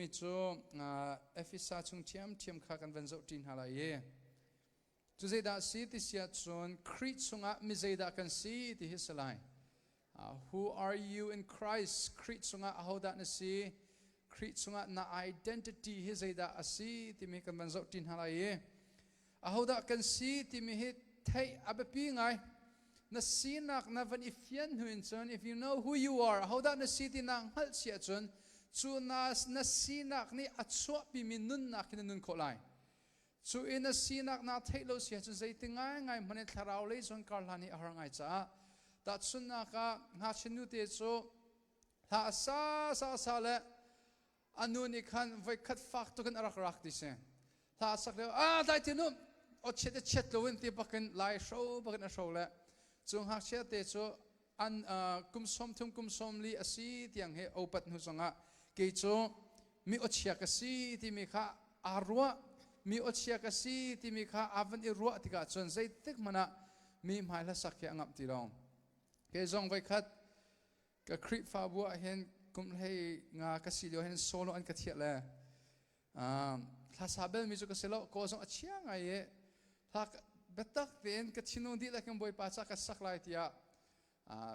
Mi cu Efesa chung ṭhiamṭhiam kha kan van zoh ṭi hna lai i cu zeidah si ti si ahcun Khrih chungah mi zeidah kan si ti hi si lai. Who are you in Christ? Khrih chungah ahodah na si? Khrih chungah na identity hi zeidah a si timi kan van zoh ṭi hna lai i ahodah kan si timi hi theih a biapi ngai. Na sinak na van i fian hnu in cun, if you know who you are, ahodah na si ti na hngalh si ahcun cu na sinak nih a chuahpimi nunnak hi na nun khawh lai. Cu i na sinak naa theih lo si ahcun zeiti ngaingai hmanh in thlarau lei cun kar hlan hi a har ngai caah, tahchunhnak ah, ngakchia nute cu hla a sa sa sa le a nu nih khan voikhat fak tuk in a rak rak ti si. Hla a sak lio ah, dai ti nu o chiat a chiat lo in ti bakin lai hro bakin a hro le cu ngakchia te cu an kum 30 kum 40 a si tiang he opat hnu zongah kei cu mi ochia ka si timi kha aa ruah, mi ochia ka si timi kha aa van i ruah tikah cun zeitik hmanh ah mi hmai hlasak hi a ngamh ti lo. Kei zong voikhat ka Khrihfabu ah hin kum 15 ka si lio hin solo an ka thiah le hlasa belmi cu ka si lo, ko zong a chia ngai i hla biatak tein ka thinlung dihlak in Bawipa ca ka sak lai tiah.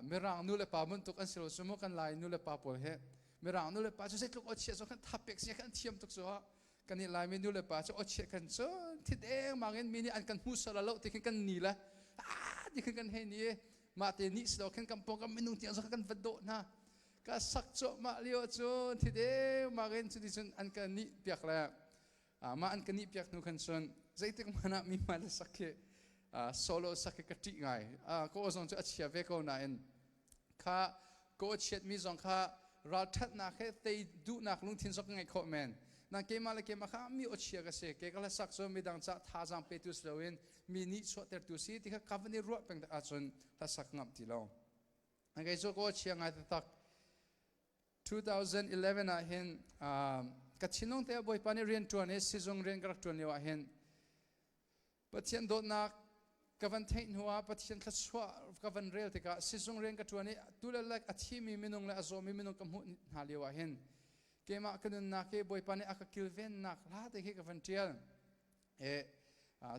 Mirang nu le pa bantuk an si lo cu mu. Kan Lai nu le pa pawl he, Mirang nu le pa cu zeitluk aw chia zong khan thapek sia khan thiam tuk cu. Kan i Laimi nu le pa cu aw chia kan cun thit engmang in mi nih an kan hmu sal lo ti khin kan ni le ah ti khin kan hei ni. Mah te nih si lo khin kan pawng kan minung tiang zong kan va dawh hna. Ka sak cuahmah lio cu thi dengmang in cuti cun an ka nih piak le mah an ka nih piak hnu khan cun zeitik hmanh ah mi hmai le sak khi, solo sak khi ka ṭih ngai. Ka aw zong cu a chia ve ko nain kha ka aw chiatmi zong kha ralṭhatnak he tei duhnak lungthin zong ka ngeih khawh men nang. Keimah le keimah kha mi aw chia ka si, ke ka hlasak cu midang cah thazaang petu si loin mi nih chuahtertu si ti kha ka van i ruah peng ahcun hlasak ngamh ti lo. Kei cu ka chia ngai taktak. 2011 ah hin ka thinlung te Bawipa nih rian ṭuan i sizung rian ka rak ṭuan lio ah hin Pathian dawtnak ka van theih hnu ah, Pathian thluachuah ka van rel tikah, sizung rian ka ṭuan i tu le lek a thimi minung le a zawmi minung ka hmuh hna lio ah hin keimah ka nunnak hi Bawipa nih a ka kilvennak hla te khi ka van ṭial e,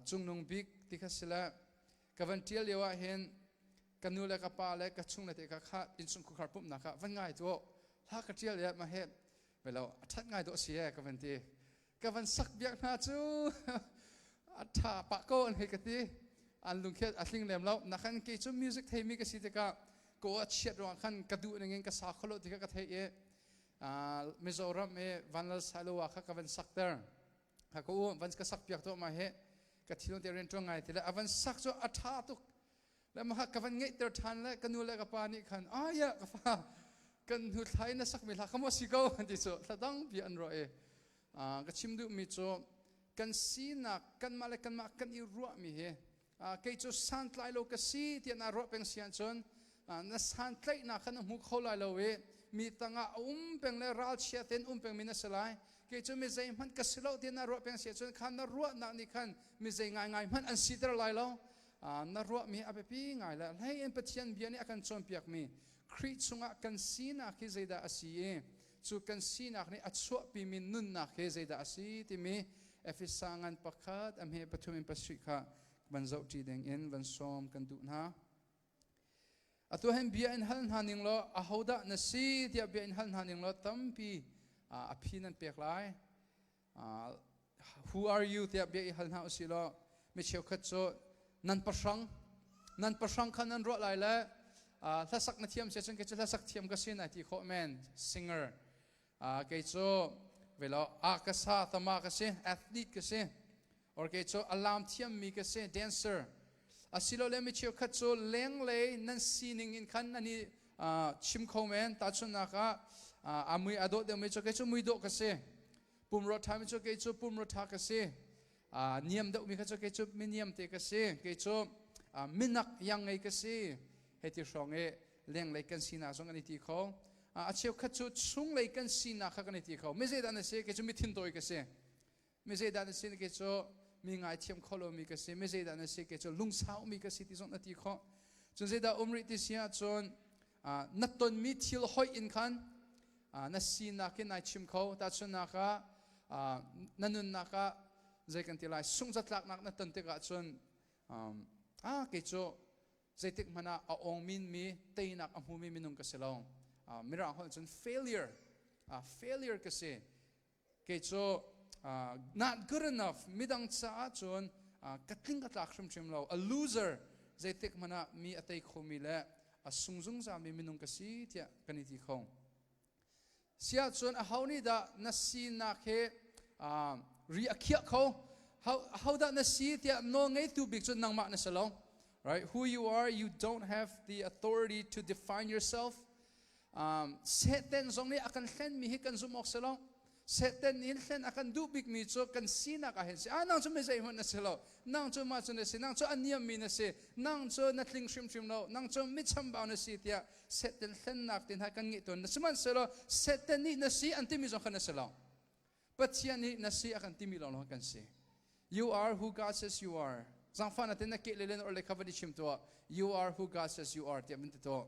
cungnung bik ti kha si le ka van ṭial lio ah hin ka nu le ka pa le ka chung le te ka kha innchungkhar pumhnak ah van ngai tu hla ka ṭial ya ma he velo a ṭhat ngai dawh si e ka van ti. Ka van sak biak hna cu a ṭha pah ko an hei ka ti. An lungkhiat a tling lem lo na khan. Kei cu music theimi ka si tikah ko a chiat ruang khan ka duh ning in ka sa kholo ti kha ka thei i Mizoram i Vanlal Sailoa kha ka van sak ter ha ka u van ka sak piak to ma he ka thilung te rian ṭuan ngai ti le a van sak cu a ṭha tuk le mah ka van ngeihter ṭhan le ka nu le ka pa nih khan, "Aya, ka fa, kan hnu thla in na sakmi hla kha maw si ko?" an ti. Cu thla dang pi an ruah i ka chim duhmi cu kan sinak, kanmah le kanmah kan i ruahmi hi, kei cu santlai lo ka si tiah naa ruah peng si ahcun na santlaihnak kha na hmu kho lai lo i mi tangah a um peng le ralchia tein um pengmi na si lai. Kei cu mi zeihmanh ka si lo tiah na ruah peng si ahcun khan na ruahnak nih khan mi zei ngaingai hmanh an siter lai lo. Na ruahmi a biapi ngai le hlei in Pathian bia nih a kan cawnpiakmi Khrih chungah kan sinak hi zeidah a si i cu kan sinak nih a chuahpimi nunnak hi zeidah a si timi Efesa ngan 1 a hme 3 in 7 kha van zohṭi ding in van sawm kan duh hna. Atu hin bia in hal hna ning law, "Ahodah na si?" tiah bia in hal hna ning law, tampi a phi nan pek lai. "Who are you?" tiah bia i hal hna usih law mi cheukhat cu nan pahrang nan pahrang kha nan ruah lai le hlasak na thiam si cun kei cu hlasak thiam ka si nai ti khawh men, singer. Kei cu velo a ka sa tama ka si, athlete ka si, or kei cu alam thiam mi ka si, dancer. Asilole mi cheukhat cu lenglei nan sining in khan nan i chim kho men. Tahchunhnak ah, a mui a dawh deuhmi cu kei cu muidawh ka si, pumrua ṭhami cu kei cu pumrua ṭha ka si, niam deuhmi kha cu kei cu miniam te ka si, kei cu minak yang ngei ka si, hei ti hrawng i lenglei kan sinak zong kan i ti kho. A cheukhat cu chunglei kan sinak kha kan i ti kho. Mi zeidah na si? Kei cu mi thintawi ka si. Mi zeidah na si? Kei cu mi ngaithiam kho lomi ka si. Mi zeidah na si? Kei cu lungsau mi ka si ti zong na ti khawh. Cun zeidah um rih ti si ahcun na tonmi thil hoih in khan. Na sinak in nai chim kho. Tahchunhnak ah, na nunnak ah zei kan ti lai, sungzatlaknak na ton tikah cun kei cu zeitik hmanh ah a awngmin mi teinak a hmumi minung ka si lo. Mirang holh cun failure, failure ka si. Kei cu not good enough, midang caah cun ka tling ka tlak hrimhrim lo, a loser, zeitik hmanh ah mi a tei khomi le a sung zungzalmi minung ka si tiah kan i ti kho. Siah cun aho nih dah na sinak hi ri a khiah kho? Ho dah na si tiah nawl ngeitu bik cu nangmah na si lo. Right? Who you are, you don't have the authority to define yourself. Satan zong nih a kan hlenmi hi kan zumh awk si lo. Satan nih hlen a kan duh bikmi cu kan sinak ah hin si. Ah, nang cu mi zeihmanh na si lo. Nang cu mah cu na si. Nang cu a niammi na si. Nang cu na tling hrimhrim lo. Nang cu mi chambau na si tiah Satan hlennak te hna kan ngeih tawn. Sihmanhsehlaw Satan nih na si an timi zong kha na si lo. Pathian nih na si a kan timi lawnglawng kan si. You are who God says you are. Zangfah na ten na keh le len or le kha van i chim tuah. You are who God says you are tiah van ti tuah.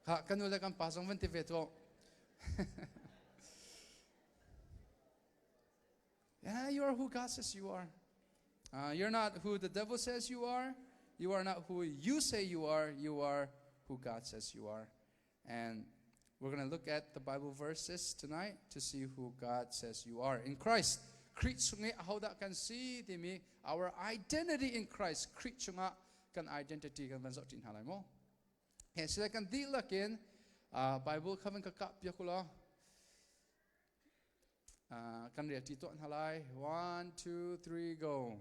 Ha kan nu le kan pa zong van ti ve tuah. Yeah, you are who God says you are. You're not who the devil says you are. You are not who you say you are. You are who God says you are. And we're going to look at the Bible verses tonight to see who God says you are in Christ. Khrih chung i ahodah kan si timi our identity in Christ Khrih chungah kan identity kan van zoh ṭi hna lai mu. He sile kan dihlak in Bible kha van ka kah piak ulaw kan rel ṭi tuah hna lai. One, two, three, go.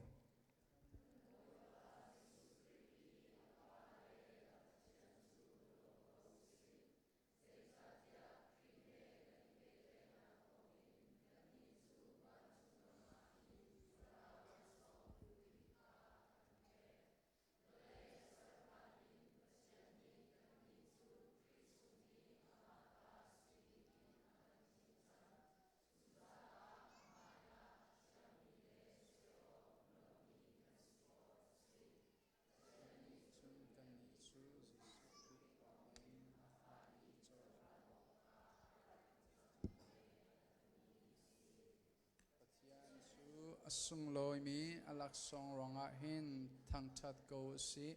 Pathian cu a sunglawimi a laksawng ruangah hin thangṭhat ko u sih.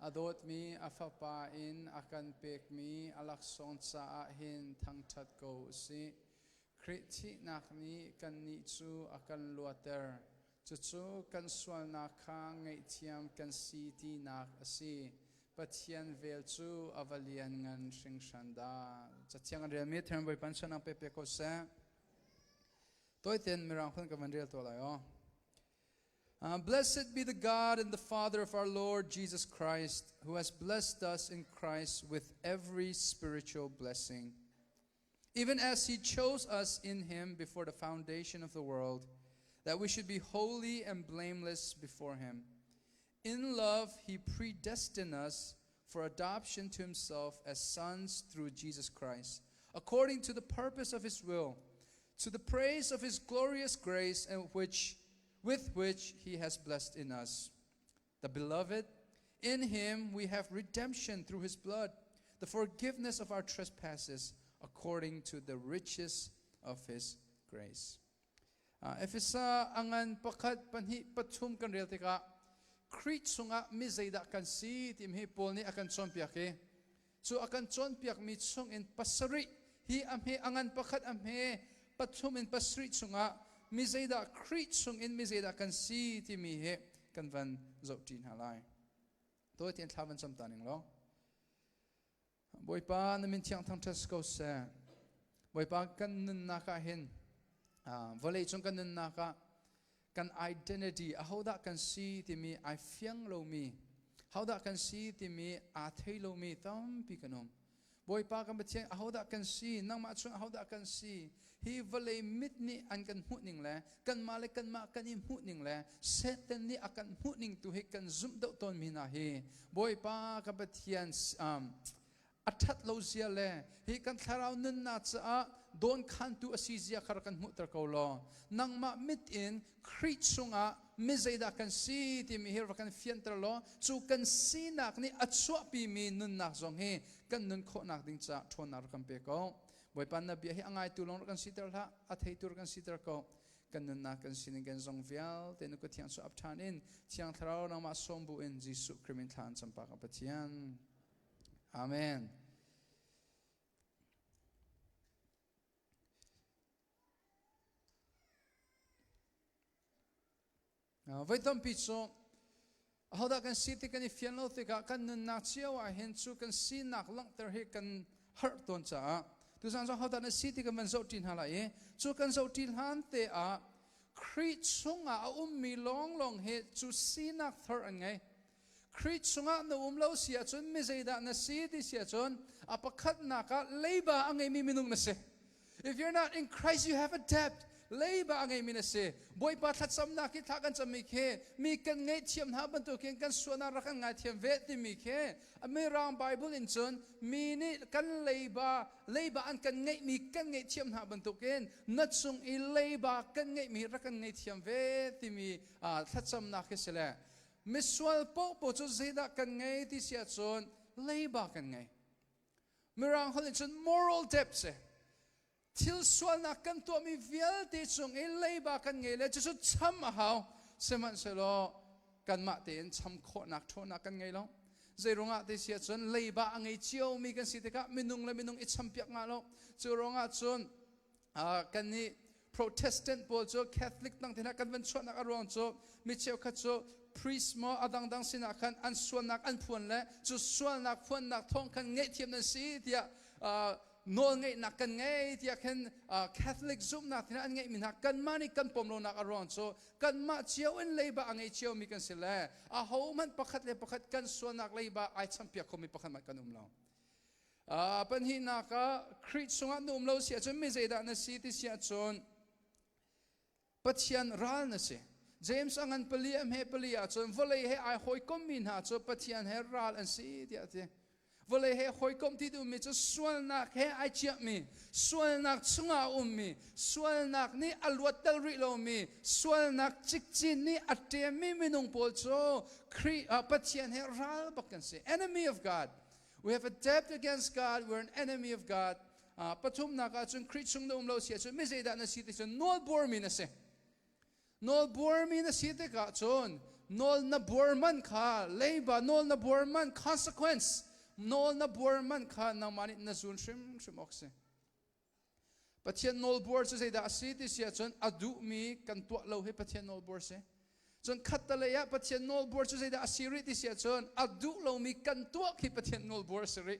A dawtmi a Fapa in a kan pekmi a laksawng caah hin thangṭhat ko u sih. Khrih thihnak nih kannih cu a kan luatter. Cucu kan sualnak kha ngaihthiam kan si tinak a si. Pathian vel cu a va lianngan hringhran dah. Cathiang an relmi Thiang Bawipa nih sualnak pe pe ko seh. Toiten mirang phun ka van rel to lai o. Blessed be the God and the Father of our Lord Jesus Christ, who has blessed us in Christ with every spiritual blessing. Even as he chose us in him before the foundation of the world, that we should be holy and blameless before him. In love, he predestined us for adoption to himself as sons through Jesus Christ, according to the purpose of his will, to the praise of his glorious grace and which with which he has blessed in us. The beloved, in him we have redemption through his blood, the forgiveness of our trespasses according to the riches of his grace. Efesa angan pakhat pahnih pathum kan rel tikah Khrih chungah mi zeidah kan si timi hi Paul nih a kan cawnpiak i cu a kan cawnpiakmi chungin pasarih hi a hme angan pakhat a hme pathum in pasarih chungah mi zeidah Khrih chungin mi zeidah kan si timi hi kan van zohṭi hna lai. Tawi tein thla van cam ta ning law. Bawipa na min thiang thangṭhat ko seh. Bawipa kan nunnak ah hin vawlei cung kan nunnak ah kan identity ahodah kan si timi ai fiang lomi hodah kan si timi aa thei lomi tampi kan um. Bawipa kan Pathian ahodah kan si nangmah chung ahodah kan si hi vawlei mit nih an kan hmuh ning le kanmah le kanmah kan i hmuh ning le Satan nih a kan hmuh ning tu hi kan zumh deuh tawn mi hna hi Bawipa kan Pathian um, A ṭhat lo zia le hi kan thlarau nunnak caah dawnkhantu a si zia kha rak kan hmuhter ko law nangmah mit in Khrih chungah mi zeidah kan si timi hi rak kan fianter law cu kan sinak nih a chuahpimi nunnak zong hi kan nun khawhnak ding caah ṭhawnnak rak kan pe ko. Bawipa na bia hi a ngaitu lawng rak kan siter hlah, a theitu rak kan siter ko. Kan nunnak kan sining kan zong vialte na kut thiang cu ap ṭhan in Thiang Thlarau nangmah sawm bu in Jesuh Khrih min thla an campak a Pathian. Amen. Voi tampi cu ahodah kan si ti kan i fian lo tikah kan nunnak cio ah hin cu kan sinak langhter hi kan harh tawn caah tuzaan zong ahodah na si ti kan van zoh ṭi hna lai i cu kan zoh ṭi hlan te ah Khrih chungah a ummi lawnglawng hi cu sinak thar an ngei. Khrih chungah na um lo si ahcun mi zeidah na si ti si ahcun a pakhatnak ah leiba a ngeimi minung na si. If you're not in Christ, you have a debt. Leiba a ngeimi na si. Bawipa thlacamnak hi thla kan cammi khi mi kan ngaihthiam hna bantukin kan sualnak rak kan ngaithiam ve timi khi Mirang Bible in cun mi nih kan leiba leiba an kan ngeihmi kan ngaihthiam hna bantukin na cung i leiba kan ngeihmi rak kan ngaihthiam ve timi thlacamnak hi si le Misual paohpaoh cu zeidah kan ngei ti si ahcun leiba kan ngei. Mirang holh in cun moral debt si. Thil sualnak kan tuahmi vialte cung i leiba kan ngei le cucu cham a hau. Sihmanhsehlaw kanmah tein cham khawhnak ṭhawnnak kan ngei lo. Zeiruangah ti si ahcun leiba a ngei ciomi kan si tikah minung le minung i champiak ngah lo. Cu ruangah cun kan nih Protestant pawl cu Catholic dang te hna kan van chuahnak a ruang cu mi cheukhat cu priest maw a dangdang sinah khan an sualnak an phuan le cu sualnak phuannak thawng khan ngaihthiam nan si tiah nawl ngeihnak kan ngei tiah khin Catholic zumhnak thina an ngeihmi hna kanmah nih kan pom lonak a ruang cu kanmah cio in leiba a ngei ciomi kan si le aho hmanh pakhat le pakhat kan sualnak leiba ai champiak khomi pakhat hmanh kan um lo. Pahnihnak ah Khrih chungah na um lo si ahcun mi zeidah na si ti si ahcun Pathian ral na si. James a ngan pali a hme pali ahcun vawlei he ai hawikommi hna cu Pathian he ral an si tiah a ti. Vawlei he hawikom ti duhmi cu sualnak he ai ciahmi, sualnak chungah a ummi, sualnak nih a luatter rih lomi, sualnak cikcin nih a ṭemmi minung pawl cu Khrih Pathian he ral bak kan si. Enemy of God. We have a debt against God. We're an enemy of God. Pathumnak ah cun Khrih chung na um lo si ahcun mi zeidah na si ti cun nawl buarmi na si. Nawl buarmi na si tikah cun nawl na buar man kha leiba nawl na buar man consequence nawl na buar man kha nangmah nih na zun hrimhrim awk si. Pathian nawlbuar cu zeidah a si ti si ahcun a duhmi kan tuah lo hi Pathian nawlbuar si. Cun khattalei ah Pathian nawlbuar cu zeidah a si rih ti si ahcun a duh lomi kan tuah khi Pathian nawlbuar a si rih.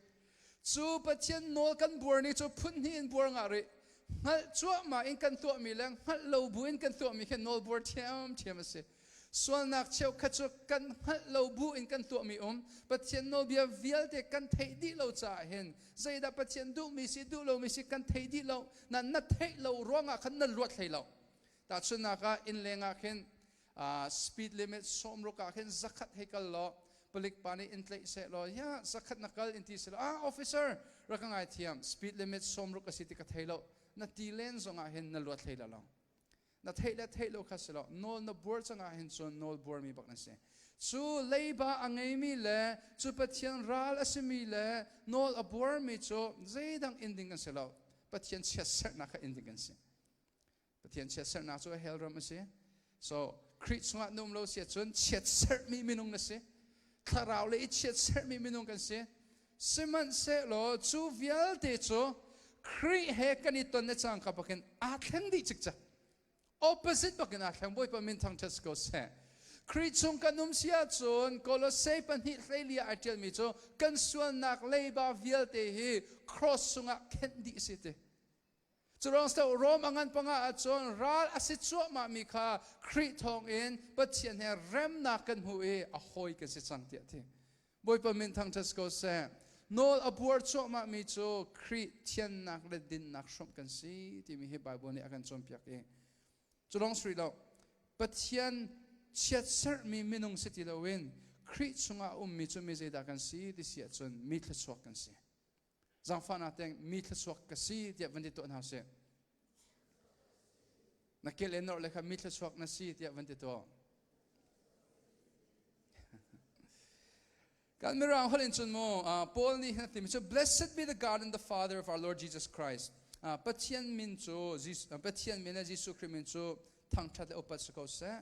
Cu Pathian nawl kan buar ni cu phun hnih in buar ngah rih. Hngalh cuahmah in kan tuahmi le hngalh lo bu in kan tuahmi khi nawlbuar ṭhiamṭhiam a si. Sualnak cheukhat cu kan hngalh lo bu in kan tuahmi um. Pathian nawlbia vialte kan theih dih lo caah hin zeidah Pathian duhmi si duh lomi si kan thei dih lo. Na na theih lo ruangah khan na luat hlei lo. Tahchunhnak ah inn leng ah khin speed limit 60 ah khin zakhat hei kal law palik pa nih in tlaih seh law ya zakhat na kal in ti seh law ah officer rak ka ngai thiam speed limit 60 a si ti ka thei lo na ti len zongah hin na luat hlei la lo. Na theih le theih lo kha si lo nawl na buar cangah hin cun nawl buarmi bak na si cu leiba a ngeimi le cu Pathian ral a simi le nawl a buarmi cu zeidang in ding kan si lo Pathian chiatserhnak kha in ding kan si Pathian chiatserhnak cu hell ram a si so Khrih chungah na um lo si ahcun chiatserhmi minung na si thlarau le i chiatserhmi minung kan si sihmanhsehlaw cu vialte cu Khrih he kan i ton le cangka bakin aa thleng dih cikcek opposite bakin aa thleng Bawipa min thangṭhat ko seh Khrih chung kan um si ahcun Kolose pahnih hleili ah ai ṭialmi cu kan sualnak leiba vialte hi cross chungah khenh dih si ti Curang so Rom a ngan panga ahcun ral a si cuahmah mi kha Khrih thawngin Pathian he remnak kan hmu i a hawi kan si cang tiah ti. Bawipa min thangṭhat ko seh. Nawl a buar cuahmah mi cu Khrih thiannak le dinnak hrawmh kan si timi hi Bible nih a kan cawnpiak i cu lawng si lo Pathian chiatserhmi minung si ti loin Khrih chungah a ummi cu mi zeidah kan si ti si ahcun mi thluachuak kan si. Zaangfahnak teng mi thluachuak ka si tiah van ti tuah hna sih. Na kel le norh le kha mi thluachuak na si tiah van ti tuah. Kan mirang holh in cun mu Paul nih hin a timi cu blessed be the God and the Father of our Lord Jesus Christ. Pathian min cu Pathian min le Jesuh Khrih min cu thangṭhat le upat si ko seh.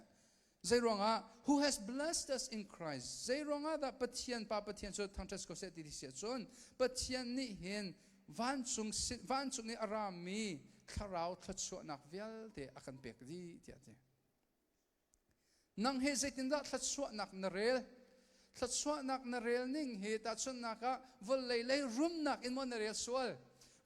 Zeiruangah who has blessed us in Christ? Zeiruangah dah Pathian Pa Pathian cu thangṭhat si ko seh ti si ahcun Pathian nih hin vancung vancung i a rami thlarau thluachuahnak vialte a kan pek dih tiah a ti. Nang hi zeitindah thluachuahnak na rel? Thluachuahnak na rel ning hi tahchunhnak ah vawlei lei rumnak in maw na rel sual?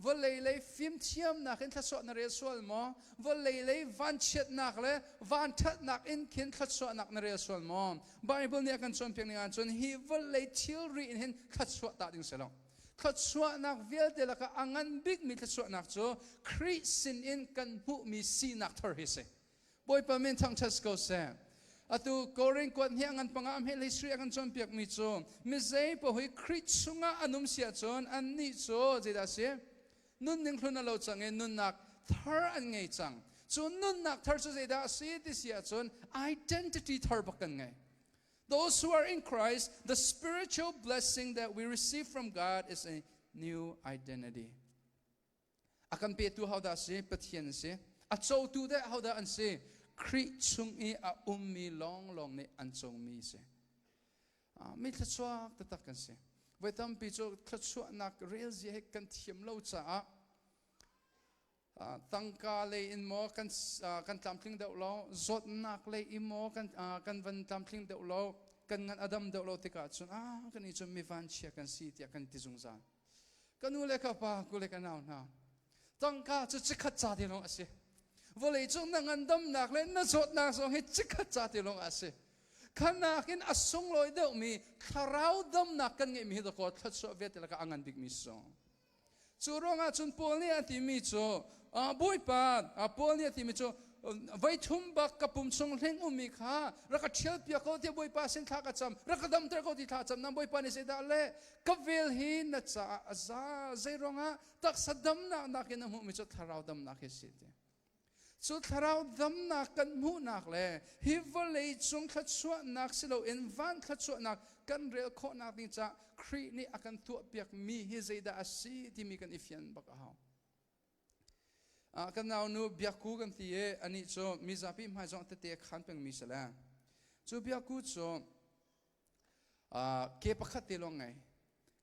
Vawlei lei fimthiamnak in thluachuah na rel sual maw? Vawlei lei vanchiatnak le vanṭhatnak in khin thluachuahnak na rel sual maw? Bible nih a kan cawnpiak ning ahcun hi vawlei thilri in hin thluachuah tah ding si lo. Thluachuahnak vialte lakah a ngan bikmi thluachuahnak cu Khrih sinin kan hmuhmi sinak thar hi a si. Bawipa min thangṭhat ko seh. Atu Korin kuat hi a ngan panga a hmel history a kan cawnpiak mi cu mizei paoh hi Khrih chungah an um si ahcun annih cu zeidah si nunning hlun a lo cang i nunnak thar an ngei cang. Cu nunnak thar cu zeidah a si ti si ahcun identity thar bak kan ngei. Those who are in Christ, the spiritual blessing that we receive from God is a new identity. A kan petu hodah si? Pathian si. A cotu deh hodah an si? Khrih chung i a ummi lawnglawng nih an comi si. Mi thluachuak taktak kan si. Voi tampi cu thluachuahnak rel zia hi kan thiam lo caah tangka lei in maw kan kan tlamtling deuh lo, zawtnak lei in maw kan kan van tlamtling deuh lo, kan ngan adam deuh lo tikah cun ah kan i cun mi vanchia kan si tiah kan ti zungzal. Ka nu le ka pa, ku le ka nau hna, tangka cu chikkhat ca te lawng a si. Vawlei cung na ngandamnak le na zawtnak zong hi chikkhat ca te lawng a si. Khanak in a sunglawi deuhmi thlarau damnak kan ngeihmi hi dakaw thluachuah vialte lakah a ngan bikmi si. Cu ruangah cun Paul nih a timi cu Bawipa Paul nih a timi cu voi thum bak ka pum chung hling ummi kha rak ka ṭhial piak ko tiah Bawipa sin thla ka cam rak ka damter ko ti thla cam nang Bawipa nih zeidah le ka vel hi na caah a za zei ruangah taksa damnak nakin na hmuhmi cu thlarau damnak hi si ti cu thlarau damnak kan hmuhnak le hi vawlei cung thluachuahnak si loin van thluachuahnak kan rel khawhnak ding caah Khrih nih a kan tuahpiak mi hi zeidah a si timi kan i fian bak a hau. Kan naunu Biakku kan ti i anih cu mizapi hmai zong tete a khan pengmi si le cu Biakku cu ke pakhat te lawng ngei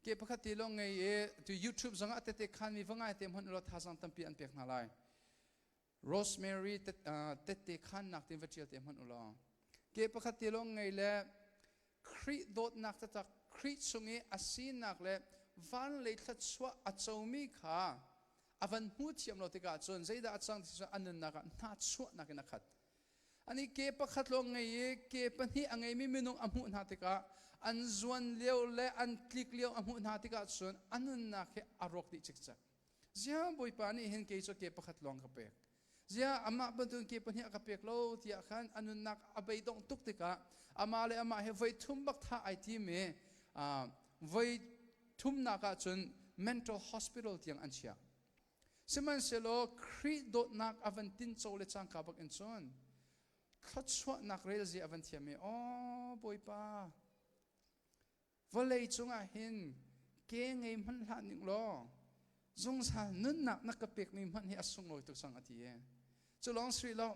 ke pakhat te lawng ngei i tu YouTube zongah tete khanmi va ngai te hmanh ulaw thazaang tampi an pek hna lai. Rosemary tette khannak tin va ṭial te hmanh ulaw ke pakhat te lawng ngei le Khrih dawtnak taktak Khrih chung i a sinak le van lei thluachuah a comi kha a van hmu thiam lo tikah cun zeidah a cang ti cu a nunnak ah hnahchuahnak in a khat. Ani ke pakhat lawng ngei i ke pahnih a ngeimi minung a hmuh hna tikah an zuan lio le an tlik lio a hmuh hna tikah cun a nunnak hi a rawk dih cikcek. Ziah Bawipa nih hin kei cu ke pakhat lawng ka pek. Ziah amah bantukin ke pahnih a ka pek lo tiah khan a nunnak a beidongh tuk tikah amah le amah hi voi thum bak thah ai tim i voi thumnak ah cun mental hospital tiang an chiah. Sihmanhsehlaw Khrih dawtnak a van tinco le cangka bak in cun thluachuahnak relzia a van thiam i aw Bawipa Vawlei cungah hin ke ngei hmanh hlah ning law zungzal nunnak na ka pekmi hmanh hi a sunglawi tuk cang a ti i cu lawng si lo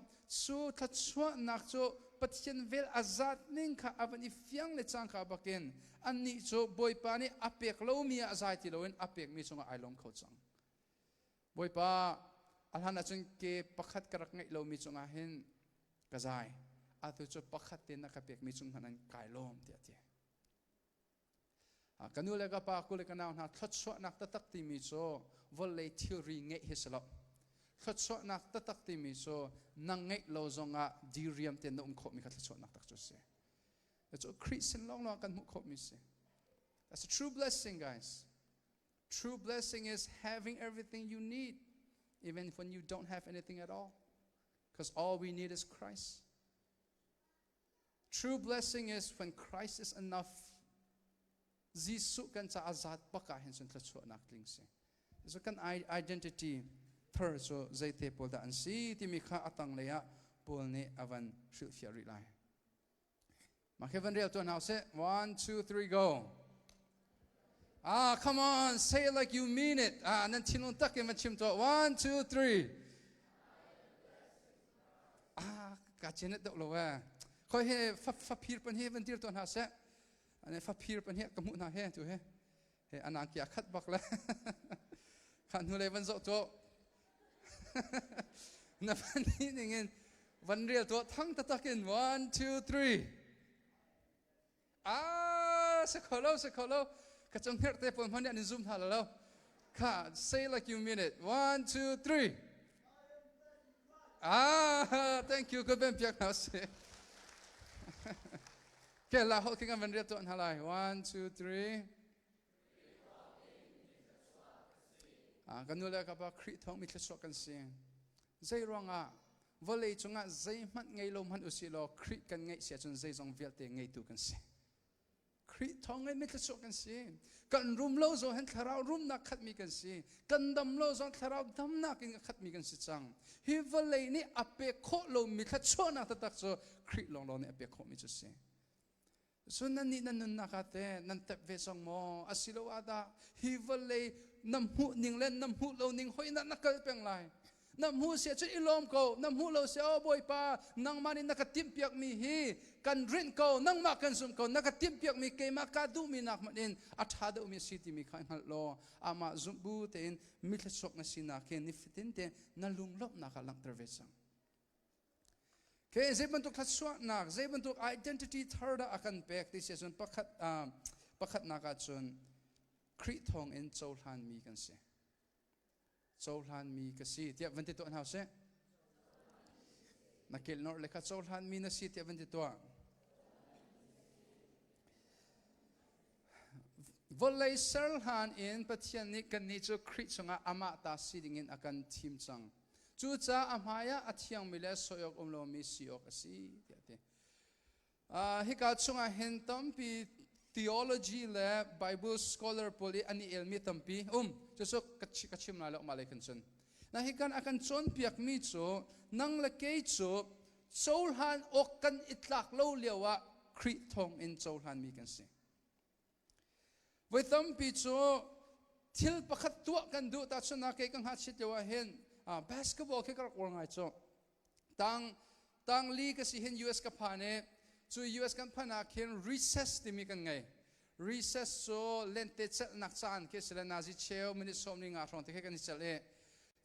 cu thluachuahnak cu Pathian vel a zat ning kha a van i fiang le cangka bakin annih cu Bawipa nih a pek lomi ah zai ti loin a pekmi cungah ai lawm kho cang. Bawipa a hlan ahcun ke pakhat ka rak ngeih lomi cungah hin ka zai atu cu pakhat te na ka pekmi cung hmanh an kai lawm tiah a ti. Ka nu le ka pa ku le ka nau hna thluachuahnak taktak timi cu vawlei thilri ngeih hi si lo. Thluachuahnak taktak timi cu nang ngeih lo zongah diriam tein na um khawhmi kha thluachuahnak tak cu a si. Cu Khrih sin lawnglawng kan hmuh khawhmi si. That's a true blessing, guys. True blessing is having everything you need, even when you don't have anything at all. Because all we need is Christ. True blessing is when Christ is enough. Jesuh kan caah zat bak ah hin cun thluachuahnak tling si. Cu kan identity thar cu zeite pawl dah an si timi kha a tanglei ah Paul nih a van hrilhfiah rih lai. Mah khi van rel tuah hna usih. One, two, three, go. Ah, come on, say it like you mean it. Ah, nan thinlung tak in van chim tuah. One, two, three. Ah, ka chin deuh lo eh. Khoi he fa faphir pan he van dir tuah hna seh. Ane faphir pan he ka hmuh hna he tu he. He anang kia khat bak le. Kha hnu le van zoh tuah. Na van ni ning in van rel tuah thang tatak in one two three ah se kho lo se kho lo ka chung herh te pawl hman an in zoom hna lo kha say like you mean it one two three ah thank you ka ben piak hna si ke la ho king van rel tuah hna lai one two three Kan nu le ka pa Khrih thawng mi thluachuah kan si. Zei ruangah vawlei cungah zeihmanh ngei lo hmanh usih law Khrih kan ngeih si ahcun zeizong vialte ngeitu kan si. Khrih thawng in mi thluachuah kan si. Kan rum lo zong hin thlarau rumnak khatmi kan si. Kan dam lo zong thlarau damnak in a khatmi kan si cang. Hi vawlei nih a pek khawh lomi thluachuahnak taktak cu Khrih lawnglawng nih a pek khawhmi cu si. Cun nannih nan nunnak ah teh nan tep ve cang maw? Asiloah dah hi vawlei na hmuh ning le na hmuh lo ning hoi na na kal peng lai. Na hmuh si ahcun i lawm ko, na hmuh lo si oh Bawipa, nangmah nih na ka timhpiakmi hi kan rinh ko, nangmah kan zumh ko, na ka timhpiakmi keimah ka duhmi nak hmanh in a ṭha deuhmi a si timi kha i hngalh law amah zumh bu tein mithluachuak na sinak hi nifatin te na lunglawmhnak ah langhter ve cang. Okay, zei bantuk thluachuahnak, zei bantuk identity thar dah a kan pek ti si ahcun pakhat pakhatnak ahcun Khrih thawng in cohlanmi kan si. Cohlanmi ka si tiah van ti tuah hna usih. Na kelnor le kha cohlanmi na si tiah van ti tuah. Vawlei ser hlan in Pathian nih kannih cu Khrih chungah amah ta si dingin a kan thim cang. Cucaah a hmaiah a thiangmi le sawi awk um lomi si awk a si tiah a ti. Hika chungah hin tampi theology le Bible scholar pawl i an i elmi tampi um. Cucu ka chim lai lo mah lei khan cun. Na hikan a kan cawnpiakmi cu nang le kei cu cohlan awk kan i tlak lo lio ah Khrih thawng in cohlanmi kan si. Voi tampi cu thil pakhat tuah kan duh tahchunhnak kei ka ngakchiat lio ah hin basketball khi ka rak uar ngai cu. Tang tang li ka si hin US ka phan i cu US kan phanh ah khin recess timi kan ngei. Recess cu lente celhnak caan khi si le nazi cheu minute sawm ni nga hrawng te khi kan i celh i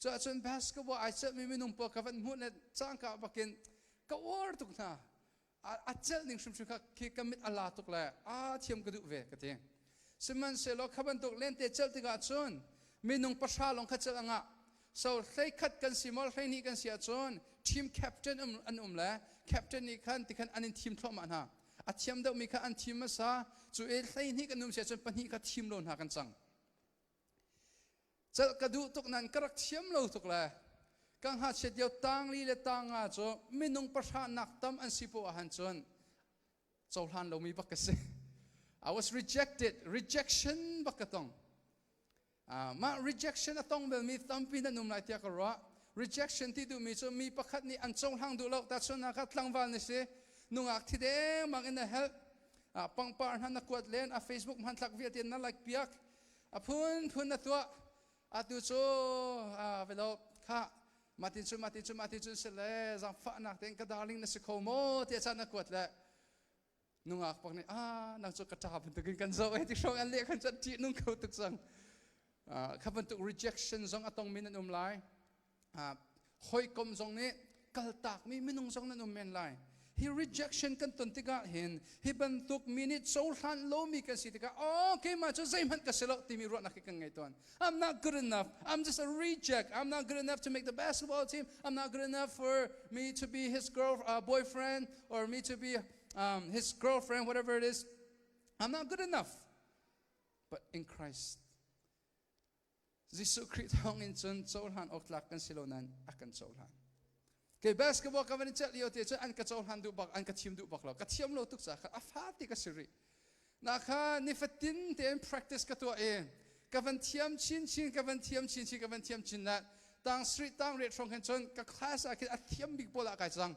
cu ahcun basketball ai celhmi minung pawl ka van hmuh le cangka bakin ka uar tuk hna. A celh ning hrimhrim kha khi ka mit a la tuk le a thiam ka duh ve ka ti. Sihmanhsehlaw kha bantuk lente celh tikah cun minung pahra lawng kha celh a ngah. So hleikhat kan si maw hleihnih kan si ahcun team captain an um le captain nih khan tikhan an in thim thluahmah hna. A thiam deuhmi kha an thim hmasa cu i hleihnih kan um si ahcun pahnih kha thim lo hna kan cang. Celh ka duh tuk nain ka rak thiam lo tuk le ka ngakchiat lio tangli le tanga cu minung pahra nak tam an si poah ahhan cun cohlan lomi bak ka si. I was rejected, rejection bak ka tong. Mah rejection a tong belmi tampi nan um lai tiah ka ruah. Rejection ti duhmi cu mi pakhat nih an cohlang duh lo tahchunhnak ah tlangval na si nungak thi dengmang in na helh pangpar hna na kuat len a Facebook hmanthlak vialte na like piak a phunphun na tuah atu cu velo kha matin cun matin cun matin cun si le zaangfahnak tein ka darling na si kho maw tiah caan na kuat le nungak pak nih ah nang cu ka ṭa bantukin kan zoh eh ti hrawng an leh khan cun ṭih nung kho tuk cang kha bantuk rejection zong a tongmi nan um lai Hawikom zong nih kaltakmi minung zong nan um men lai. Hi rejection kan ton tikah hin hi bantuk mi nih cohlan lomi kan si tikah oh keimah cu zeihmanh ka si lo timi ruahnak hi kan ngei tawn. I'm not good enough. I'm just a reject. I'm not good enough to make the basketball team. I'm not good enough for me to be his girl boyfriend or me to be his girlfriend, whatever it is. I'm not good enough. But in Christ, Jesuh Khrih thawngin cun cohlan awk tlak kan si lo nain a kan cohlan. Kei basketball ka van i celh lio te cun an ka cohlan duh bak, an ka thim duh bak lo. Ka thiam lo tuk caah kha a fa ti ka si rih. Na kha nifatin tein practice ka tuah i Ka van thiam chinchin, ka van thiam chinchin, ka van thiam chin na tang street tang riat hrawng khin cun ka class ah khin a thiam bik pawl ah kai cang.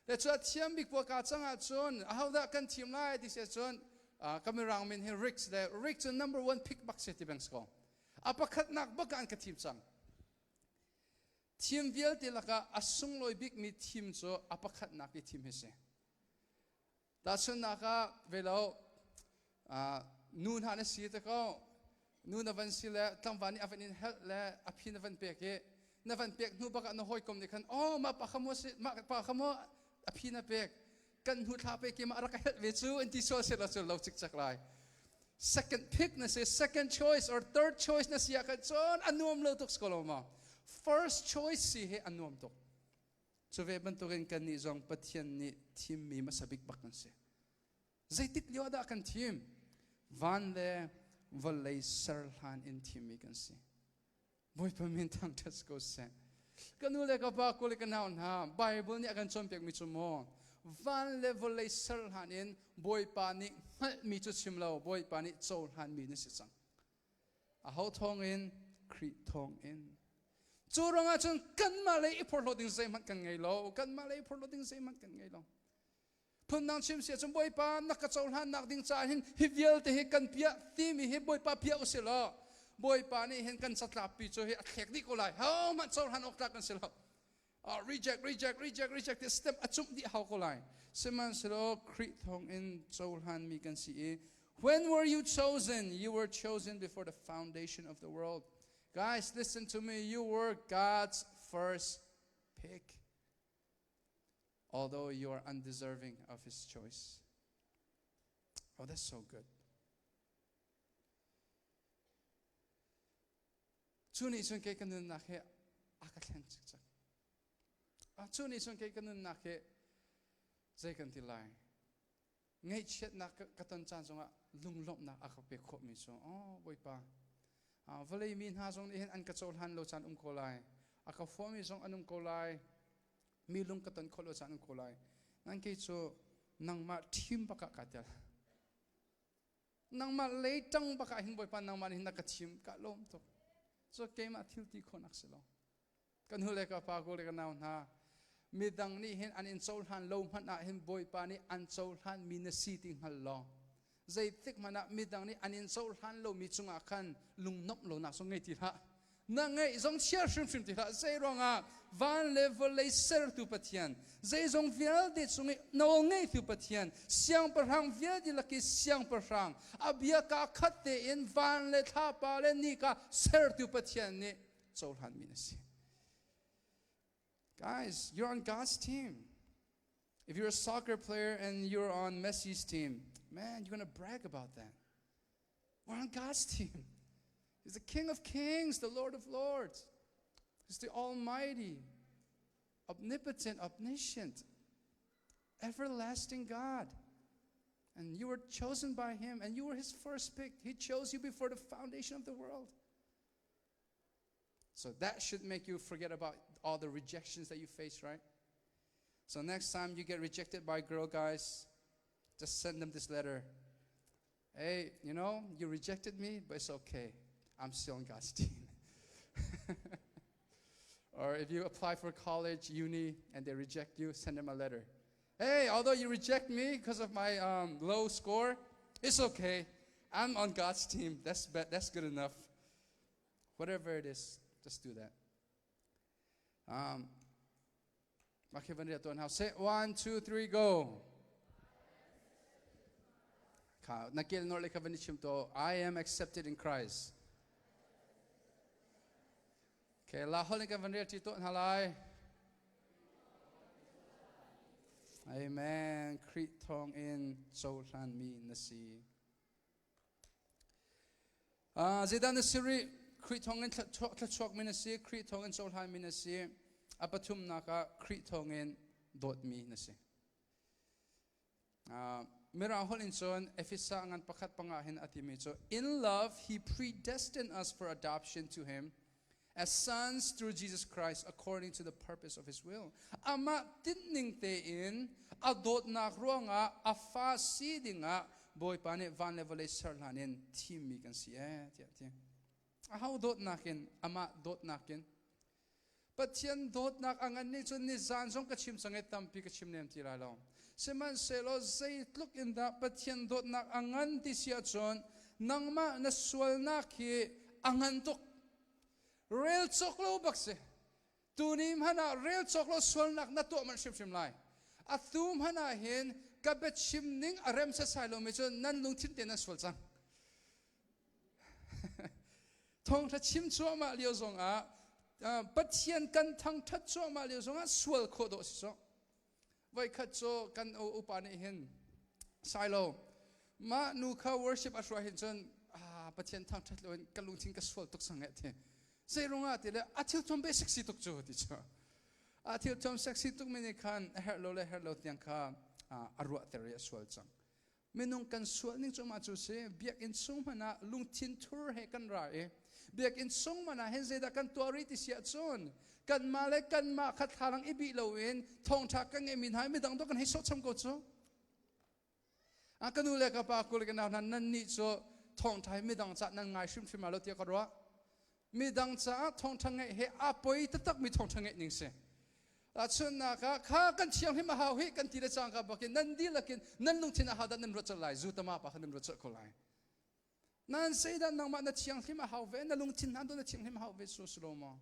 Le cu a thiam bik pawl ka cang ahcun ahodah kan thim lai ti si cun ka mirang min hi Rick le Rick cu number one pick bak si ti beng si ko. A pakhatnak bak ah an ka thim cang. Thim vialte lakah a sunglawi bikmi thim cu a pakhatnak i thim hi si. Tahchunhnak ah velo nu hna na si te ko nu na van si le tlangval nih a van in helh le a phi na van pek i na van pek hnu bak ah na hawikom nih khan oh mah pa kha maw si mah pa kha maw a phi na pek kan hnu thla pe ki ma rak helh ve cu an ti sual se lo cu lo cikcek lai. Second pick na si, second choice or third choice na si ah khan cun a nuam lo tuk ko lo ma? First choice si hi a nuam tuk. Cu ve bantukin kannih zong Pathian nih thimmi hmasa bik bak kan si. Zeitik lio ah dah kan thim? Van le vawlei ser hlan in thimmi kan si. Bawipa min thangṭhat ko seh. Ka nu le ka pa, kule ka nau hna, Bible nih a kan cawnpiakmi cu maw van le vawlei ser hlan in Bawipa nih hngalhmi cu chim lo, Bawipa nih cohlanmi na si cang. Aho thawngin? Khrih thawngin. Cu ruangah cun kanmah lei i phorhlawt ding zeihmanh kan ngei lo. Kanmah lei i phorhlawt ding zeihmanh kan ngei lo. Phundang chim si ahcun Bawipa na ka cohlannak ding caah hin hi vialte hi kan piah timi hi Bawipa piah usih law Bawipa nih hin kan catlappi cu hi a thlek dih ko lai. Hohmanh cohlan awk tlak kan si lo. Reject, reject, reject, reject ti step a cumh dih hau ko lai. Sihmanhsehlaw Khrih thawngin cohlanmi kan si i when were you chosen? You were chosen before the foundation of the world. Guys, listen to me. You were God's first pick. Although you are undeserving of his choice. Oh, that's so good. Cu nih cun kei ka nunnak hi a ka thleng cikcek. Cu nih cun kei ka nunnak hi zei kan ti lai? Ngaihchiatnak ka ton caan zongah lunglawmhnak a ka pek khawhmi cu, oh Bawipa, vawlei mi hna zong nih hin an ka cohlan lo caan um ko lai. A ka fuami zong an um ko lai. Mi lung ka ton khawh lo caan um ko lai. Nan kei cu nangmah ṭhim bak ah kaa tel. Nangmah lei ṭang bak ah hin Bawipa nangmah nih hin na ka thim ka lawm tuk. Cu keimah thil ti khawhnak si lo. Ka nu le ka pa, ka le ka nau hna, midang nih hin an in cohlan lo hmanh ah hin Bawipa nih an cohlan mi na si ti hngal law zeitik hmanh ah midang nih an in cohlan lomi cungah khan lungnomh lonak zong ngei ti hlah. Na ngeih zong chia hrimhrim ti hlah. Zei ruangah van le vawlei sertu Pathian, zeizong vialte cung i nawl ngeitu Pathian, siangpahrang vialte lak i siangpahrang, a bia kaa khat tein van le thlapa le nika sertu Pathian nih cohlanmi na si. Guys, you're on God's team. If you're a soccer player and you're on Messi's team, man, you're going to brag about that. We're on God's team. He's the King of Kings, the Lord of Lords. He's the Almighty, omnipotent, omniscient, everlasting God. And you were chosen by Him, and you were His first pick. He chose you before the foundation of the world. So that should make you forget about all the rejections that you face, right? So next time you get rejected by girl guys, just send them this letter. Hey, you know, you rejected me, but it's okay. I'm still on God's team. Or if you apply for college, uni, and they reject you, send them a letter. Hey, although you reject me because of my low score, it's okay. I'm on God's team. That's good enough. Whatever it is, just do that. Say one, two, three, go. I am accepted in Christ. Okay, la holh in kan van rel ṭi tuah hna lai. Amen. Khrih thawng in cohlanmi na si. Zeidah na si rih? Khrih thawng in thluachuakmi na si. Khrih thawng in cohlanmi na si. A pathumnak ah Khrih thawng in dawtmi na si. Mirang holh in cun Efesa ngan pakhat panga hin a timi cu in love he predestined us for adoption to him as sons through Jesus Christ according to the purpose of his will. Amah tinhning tein a dawtnak ruangah a fa si dingah Bawipa nih van le vawlei ser hlan in thimmi kan si ee tiah ti. Aho dawtnak in? Amah dawtnak in. Pathian dawtnak a ngan nih cun nizan zong ka chim cang i tampi ka chim lem ti lai lo. Sihmanhsehlaw zeitluk in dah Pathian dawtnak a ngan ti si ahcun nangmah na sualnak hi a ngan tuk. Rel cawk lo bak si. Tuni hmanh ah rel cawk lo sualnak na tuah manh hrimhrim lai. Atu hmanh ah hin ka biachim ning a rem setsai lomi cu nan lungthin te nan sual cang. Thawngṭha chim cuahmah lio zongah Pathian kan thangṭhat cuahmah lio zongah sual khawh dawh si sawh. Voikhat cu kan upa nih hin Sailo mah nu kha worship a hruai hin cun Pathian thangṭhat loin ka lungthin ka sual tuk sang eh ti. Zeirungah ti le a thil thuam be sexy tuk cu ti cu. A thil thuam sexy tuk mi nih khan a herh lo le herh lo tiang kha a ruahter i a sual cang. Minung kan sual ning cu mah cu si. Biakinn chung hmanh ah lungthin thur he kan ra i biakinn chung hmanh ah hin zeidah kan tuah rih ti si ahcun kanmah le kanmah kha thlalang i bih loin thawngṭha kan ngeihmi hna midang dawh kan hei sawhcham ko cu. A ka nu le ka pa kul ka nau hna nan nih cu thawngṭha hi midang cah nan ngai hrimhrim lo tiah ka ruah. Midang caah thawngṭha ngeih he a poi taktakmi thawngṭha ngeih ning si. Tahchunhnak ah kha kan thianghlim a hau hi kan ti le cangka bakin nan dihlak in nan lungthin a hau dah nan ruat colh lai zu tama pa kha nan ruat colh ko lai. Nan zeidah nangmah na thianghlim a hau ve na lungthin hna na thianghlim a hau ve su si lo maw?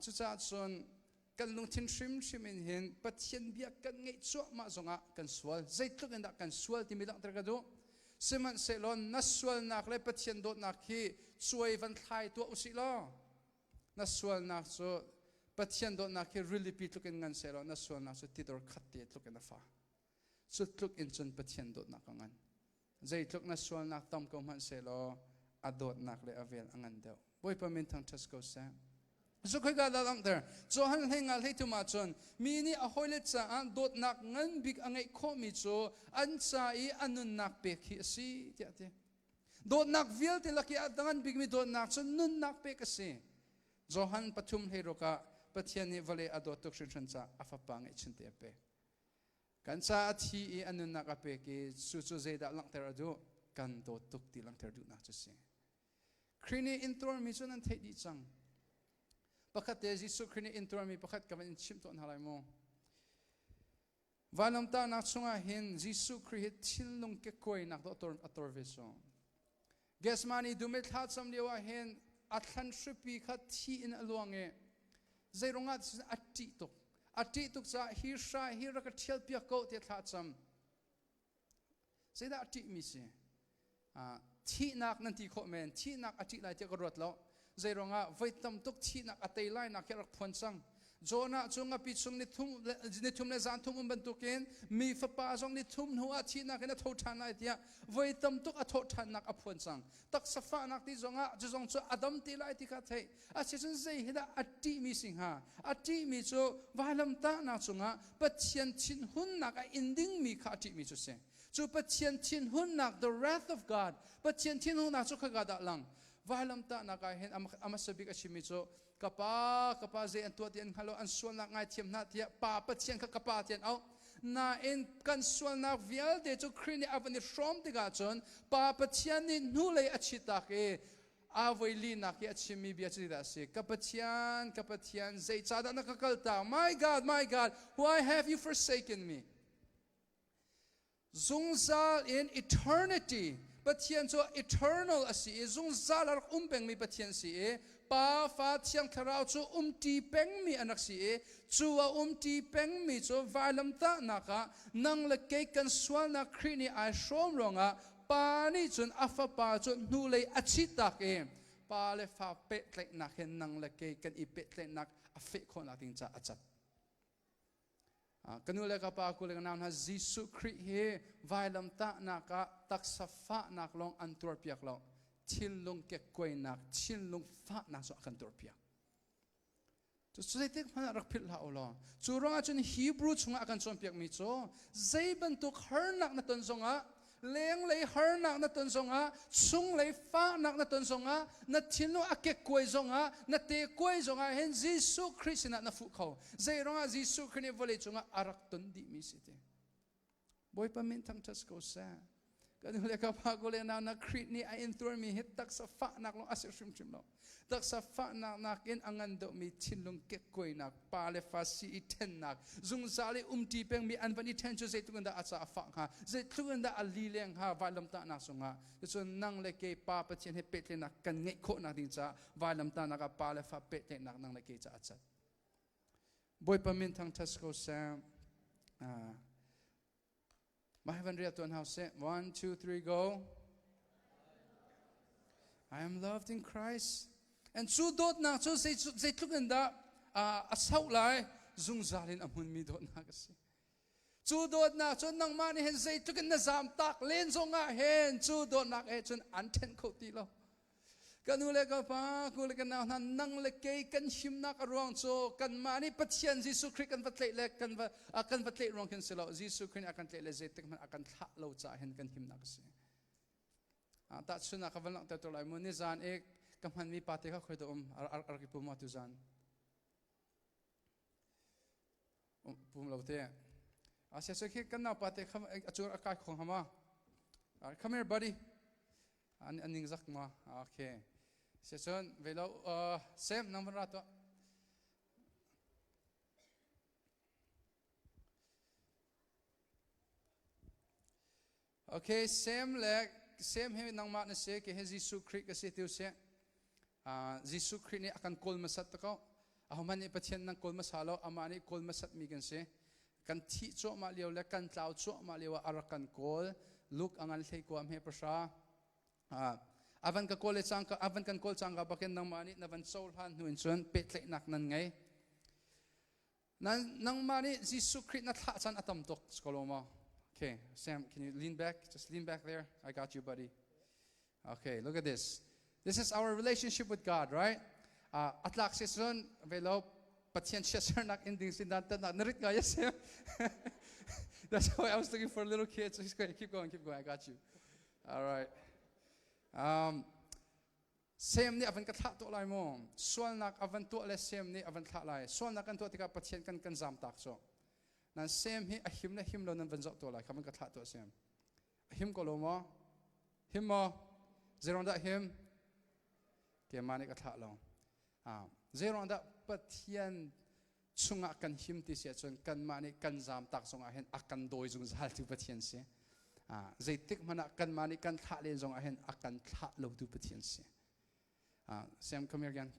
Cucaah cun kan lungthin hrimhrim in hin Pathian bia kan ngeih cuahmah zongah kan sual. Zeitluk in dah kan sual timi langhter ka duh. Sihmanhsehlaw na sualnak le Pathian dawtnak hi cuai van thlai tuah usih law na sualnak cu Pathian dawtnak hi rilipi tluk in ngan sehlaw na sualnak cu tidor khat te tluk in a fa. Cu tluk in cun Pathian dawtnak a ngan. Zeitluk na sualnak tam ko hmanh sehlaw a dawtnak le a vel a ngan deuh. Bawipa min thangṭhat ko seh. Cu khoika dah langhter? Johan hlei nga hlei thum ahcun mi nih a hawile caah dawtnak ngan bik a ngeih khawhmi cu an ca i a nunnak pek hi a si tiah a ti. Dawtnak vialte lak i a ngan bikmi dawtnak cu nunnak pek a si. Johan 3:16 ah Pathian nih vawlei a dawt tuk hringhran caah a fapa ngeihchunte a pek. Kan caah a thi i a nunnak a pek i cu cu zeidah langhter a duh? Kan dawt tuk ti langhter duhnak cu si. Khrih nih intuarmi cu nan theih dih cang. Pakhat te Jesuh Khrih nih intuarmi pakhat ka van in chimh tawn hna lai mu. Vailamtahnak chungah hin Jesuh Khrih hi thinlung kekkuainak dawh a tor ve cu. Gethsemane dum i thlacam lio ah hin a thlan hripi kha thi in a luang i zeirungah a ṭih tuk. A ṭih tuk caah hi hrai hi rak ka ṭhial piak ko tiah thlacam. Zeidah a ṭihmi si? Thihnak nan ti khawh men. Thihnak a ṭih lai tiah ka ruat lo. Zeiruangah voi tam tuk thihnak a tei lai nak hi a rak phuan cang. Jonah cu ngapi chung ni thum le zan thum um bantukin mi fapa zong ni thum hnu ah thihnak in a tho ṭhan lai tiah voi tam tuk a thawh ṭhannak a phuan cang. Taksa fahnak ti zongah cu zong cu a dam ti lai ti kha theih. Asicun zei hi dah a ṭihmi si hnga? A ṭihmi cu vailamtahnak cungah Pathian thinhunnak a in dingmi kha a ṭihmi cu si. Cu Pathian thinhunnak, the wrath of God, Pathian thinhunnak cu khaka dah lang? Vailamtahnak ah hin a hmasa bik a chimmi cu ka pa, ka pa zei an tuah ti an hngal lo, an sualnak ngaithiam hna tiah Pa Pathian kha ka pa ti an auh. Nain kan sualnak vialte cu Khrih nih a van i hrawm tikah cun Pa Pathian nih hnulei a chitak i a voi linak i a chimmi bia cu dah a si? Ka Pathian, ka Pathian, zeicahdah na ka kaltak? My God, my God, why have you forsaken me? Zungzal in eternity, Pathian cu eternal a si i zungzal a rak um pengmi Pathian si i Pa, Fa, Thiang Thlarau cu umṭi pengmi an rak si i cu a umṭi pengmi cu vailamtahnak ah nang le kei kan sualnak Khrih nih ai hrawm ruangah Pa nih cun a fapa cu hnulei a chittak i pa le fa pehtlaihnak he nang le kei kan i pehtlaihnak a feh khawhnak ding caah a cat. Ka nu le ka pa ku le ka nau hna Jesuh Khrih hi vailamtahnak ah taksa fahnak lawng an tuarpiak lo thinlung kekkuainak thinlung fahnak cu a kan tuarpiak. Cu zeitik hmanh ah rak philh hlah u law cu ruangah cun Hebrew chungah a kan cawnpiakmi cu zei bantuk harnak na ton zongah lenglei harnak na ton zongah chunglei fahnak na ton zongah na thinlung a kekkuai zongah na tekuai zongah hin Jesuh Khrih sinah na fuh kho. Zei ruangah Jesuh Khrih nih vawlei cungah a rak ton dihmi si ti. Bawipa min thangṭhat ko seh. Kan le ka pa ko le nau na Khrih nih a intuarmi hi taksa fahnak lawng a si hrimhrim lo. Taksa fahnak nakin a ngan deuhmi thinlung kekkuainak, pa le fa si i ṭhennak, zungzal i umṭi pengmi an van i ṭhen cu zeitluk in dah a ca a fah hnga, zeitluk in dah a lileng hnga vailamtahnak cungah. Cucun nang le kei Pa Pathian he pehtlaihnak kan ngeih khawhnak ding caah vailamtahnak ah pa le fa pehtlaihnak nang le kei caah a cat. Bawipa min thangṭhat ko seh. Mah hi van rial tuan hau seh. One, two, three, go. I am loved in Christ. And cu dawtnak cu zeitluk in dah a sauh lai zungzal in a hmunmi dawtnak a si. Cu dawtnak cu nangmah nih hin zeitluk in na zam tak len zongah hin cu dawtnak he cun an ṭhen kho ti lo. Ka nu le ka pa, ku le ka nau hna, nang le kei kan himnak a ruang cu kanmah nih Pathian Jesuh Khrih kan va tlaih le kan va kan va tlaih ruang khin si lo. Jesuh Khrih nih a kan tlaih le zeitik hmanh a kan thlah lo caah hin kan himnak a si. Tahchunhnak ka van langhter to lai mu. Nizan i ka hmanmi pa te kha khoi dah um ar ki pum tu zan. Pum lo te. Asia so khi kan nau pa te kha a cur a kai khong hama. Come here buddy. An an ning zak ma. Okay. Se cun velo Sam nang van ra to. Okay, Sam le Sam he nangmah na si ke he Jesuh Khrih ka si tiu si. Jesuh Khrih nih a kan kawl hmasat ko. Ahohmanh nih Pathian nan kawl hmasa lo, amah nih kawl hmasat mi kan si. Kan thih cuahmah lio le kan tlau cuahmah lio ah a rak kan kawl. Luke a ngan hlei kua hme pahra. Avan ka kawl le cangka avan kan kawl cangka bakin nangmah nih na van cohlan hnu in cun pehtlaihnak nan ngei. Nangmah nih Jesuh Khrih na thlah caan a tam tuk skoloma. Okay, Sam, can you lean back? Just lean back there. I got you, buddy. Okay, look at this. This is our relationship with God, right? Atlak si cun velo Pathian chiatsernak in ding sin dan tan na rit ngai Sam. That's why I was looking for little kids. He's going, keep going, keep going. I got you. All right. Sem nih a van ka thlah tuah lai maw? Sualnak a van tuah le Sem nih a van thlah lai. Sualnak kan tuah tikah Pathian kan kan zamtak cu. Nan Sem hi a him le him lo nan van zoh tuah lai. Kha van ka thlah tuah Sem. A him ko lo maw? Him maw? Zeiruang dah him? Keimah nih ka thlah lo. Zeiruang dah Pathian chungah kan him ti si ahcun kanmah nih kan zamtak zongah hin a kan dawi zungzal tu Pathian si. Zeitik hmanh ah kanmah nih kan thlah len zongah hin a kan thlah lo tu Pathian si. Sam come here again.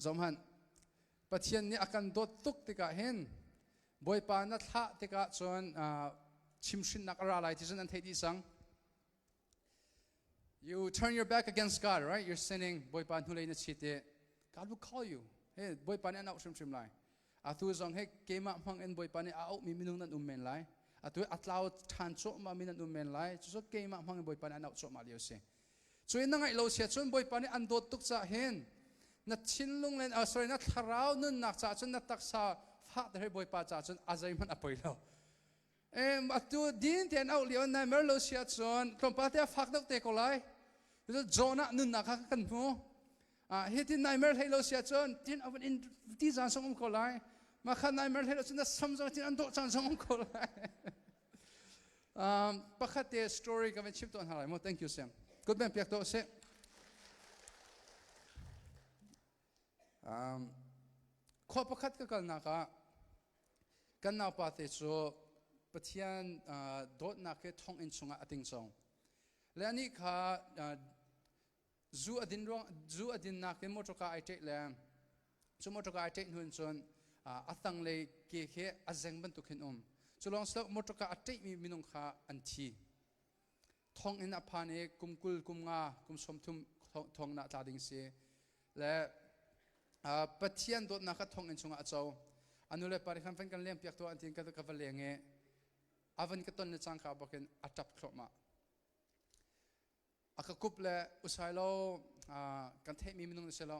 Zomhan Pathian nih a kan dawt tuk tikah hin Bawipa na thlah tikah cun chimhrinnak a ra lai ti cun an theih dih cang. You turn your back against God, right? You're sinning. Bawipa hnulei na chit i God will call you. Hey, Bawipa nih an auh hrimhrim lai. Atu zong he keimah hmang in Bawipa nih a auhmi minung nan um men lai. Atu a tlau ṭhan cuahmah mi nan um men lai. Cucu keimah hmang in Bawipa nih an auh cuahmah lio si. Cu in na ngaih lo sia cun Bawipa nih an dawt tuk caah hin na thinlung le sorry na thlarau nunnak caah cun na taksa fah te Bawipa caah cun a zeihmanh a poi lo. Atu din tein auh lio nai mer lo si ahcun tlawmpal te a fak deuh te ko lai. Jonah nunnak kha kan hmu. Hi tin nai mer hlei lo si ahcun tin a in ti zaan song um ko lai. Mah kha nai mer hlei lo cun na sam zong tin an dawh caan zong um ko lai. Pakhat te story ka van chim tawn hna lai mu. Thank you Sam. Good man piak to sih. Khua pakhat ka kalnak ah kan naupa te cu Pathian dawtnak he thonginn chungah a tingcong. Le anih kha zu a din ruang zu a dinnak in motor car ai ṭeh le cu motor car ai ṭeh hnu in cun a tanglei ke khi a zeng bantuk hin um. Cu lawng si lo motor car a ṭehmi minung kha an thi. Thonginn a phan i kum 20 kum nga kum 30 thong na tla ding si. Le Pathian dawtnak kha thonginn chungah a co. A nu le pa nih khan van kan leng piak tuah an ti ka ka va leng i a van ka ton le cangka bakin a ṭap thluahmah. A ka kup le usai lo kan theihmi minung na si lo.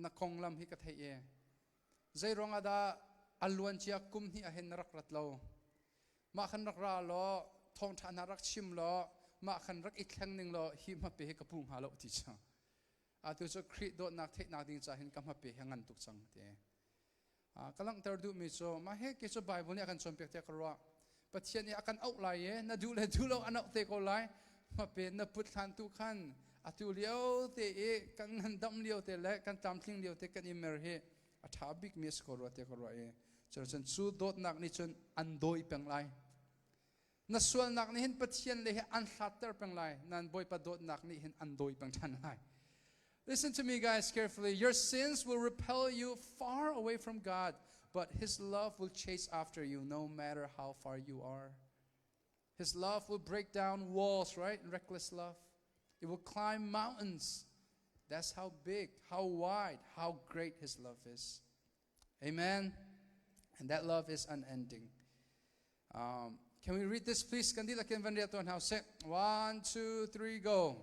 Na konglam hi ka theih i zei ruangah dah a luancia kum hnih ah hin na rak rat lo. Mah khan rak ra law thawngṭha hna rak chim law mah khan rak i thleng ning law hi hmape hi ka pu hnga lo ti cu. Atu cu Khrih dawtnak theihnak ding ca hin ka hmape hi a ngan tuk cang ti. Ka langhter duhmi cu mah he ke cu Bible nih a kan cawnpiak tiah ka ruah. Pathian nih a kan auh lai i na duh le duh lo an auh te ko lai. Hmape na put hlan tu khan atu lio te i kan ngandam lio te le kan tlamtling lio te kan i mer hi a ṭha bikmi a si ko rua tiah ka ruah i cucun cu dawtnak nih cun an dawi peng lai. Na sualnak nih hin Pathian le hi an hlatter peng lai. Nan Bawipa dawtnak nih hin an dawi peng ṭhan lai. Listen to me, guys, carefully. Your sins will repel you far away from God, but His love will chase after you no matter how far you are. His love will break down walls, right? Reckless love. It will climb mountains. That's how big, how wide, how great His love is. Amen. And that love is unending. Um, can we read this, please? Kandila ken van riat hau seh. One, two, three, go.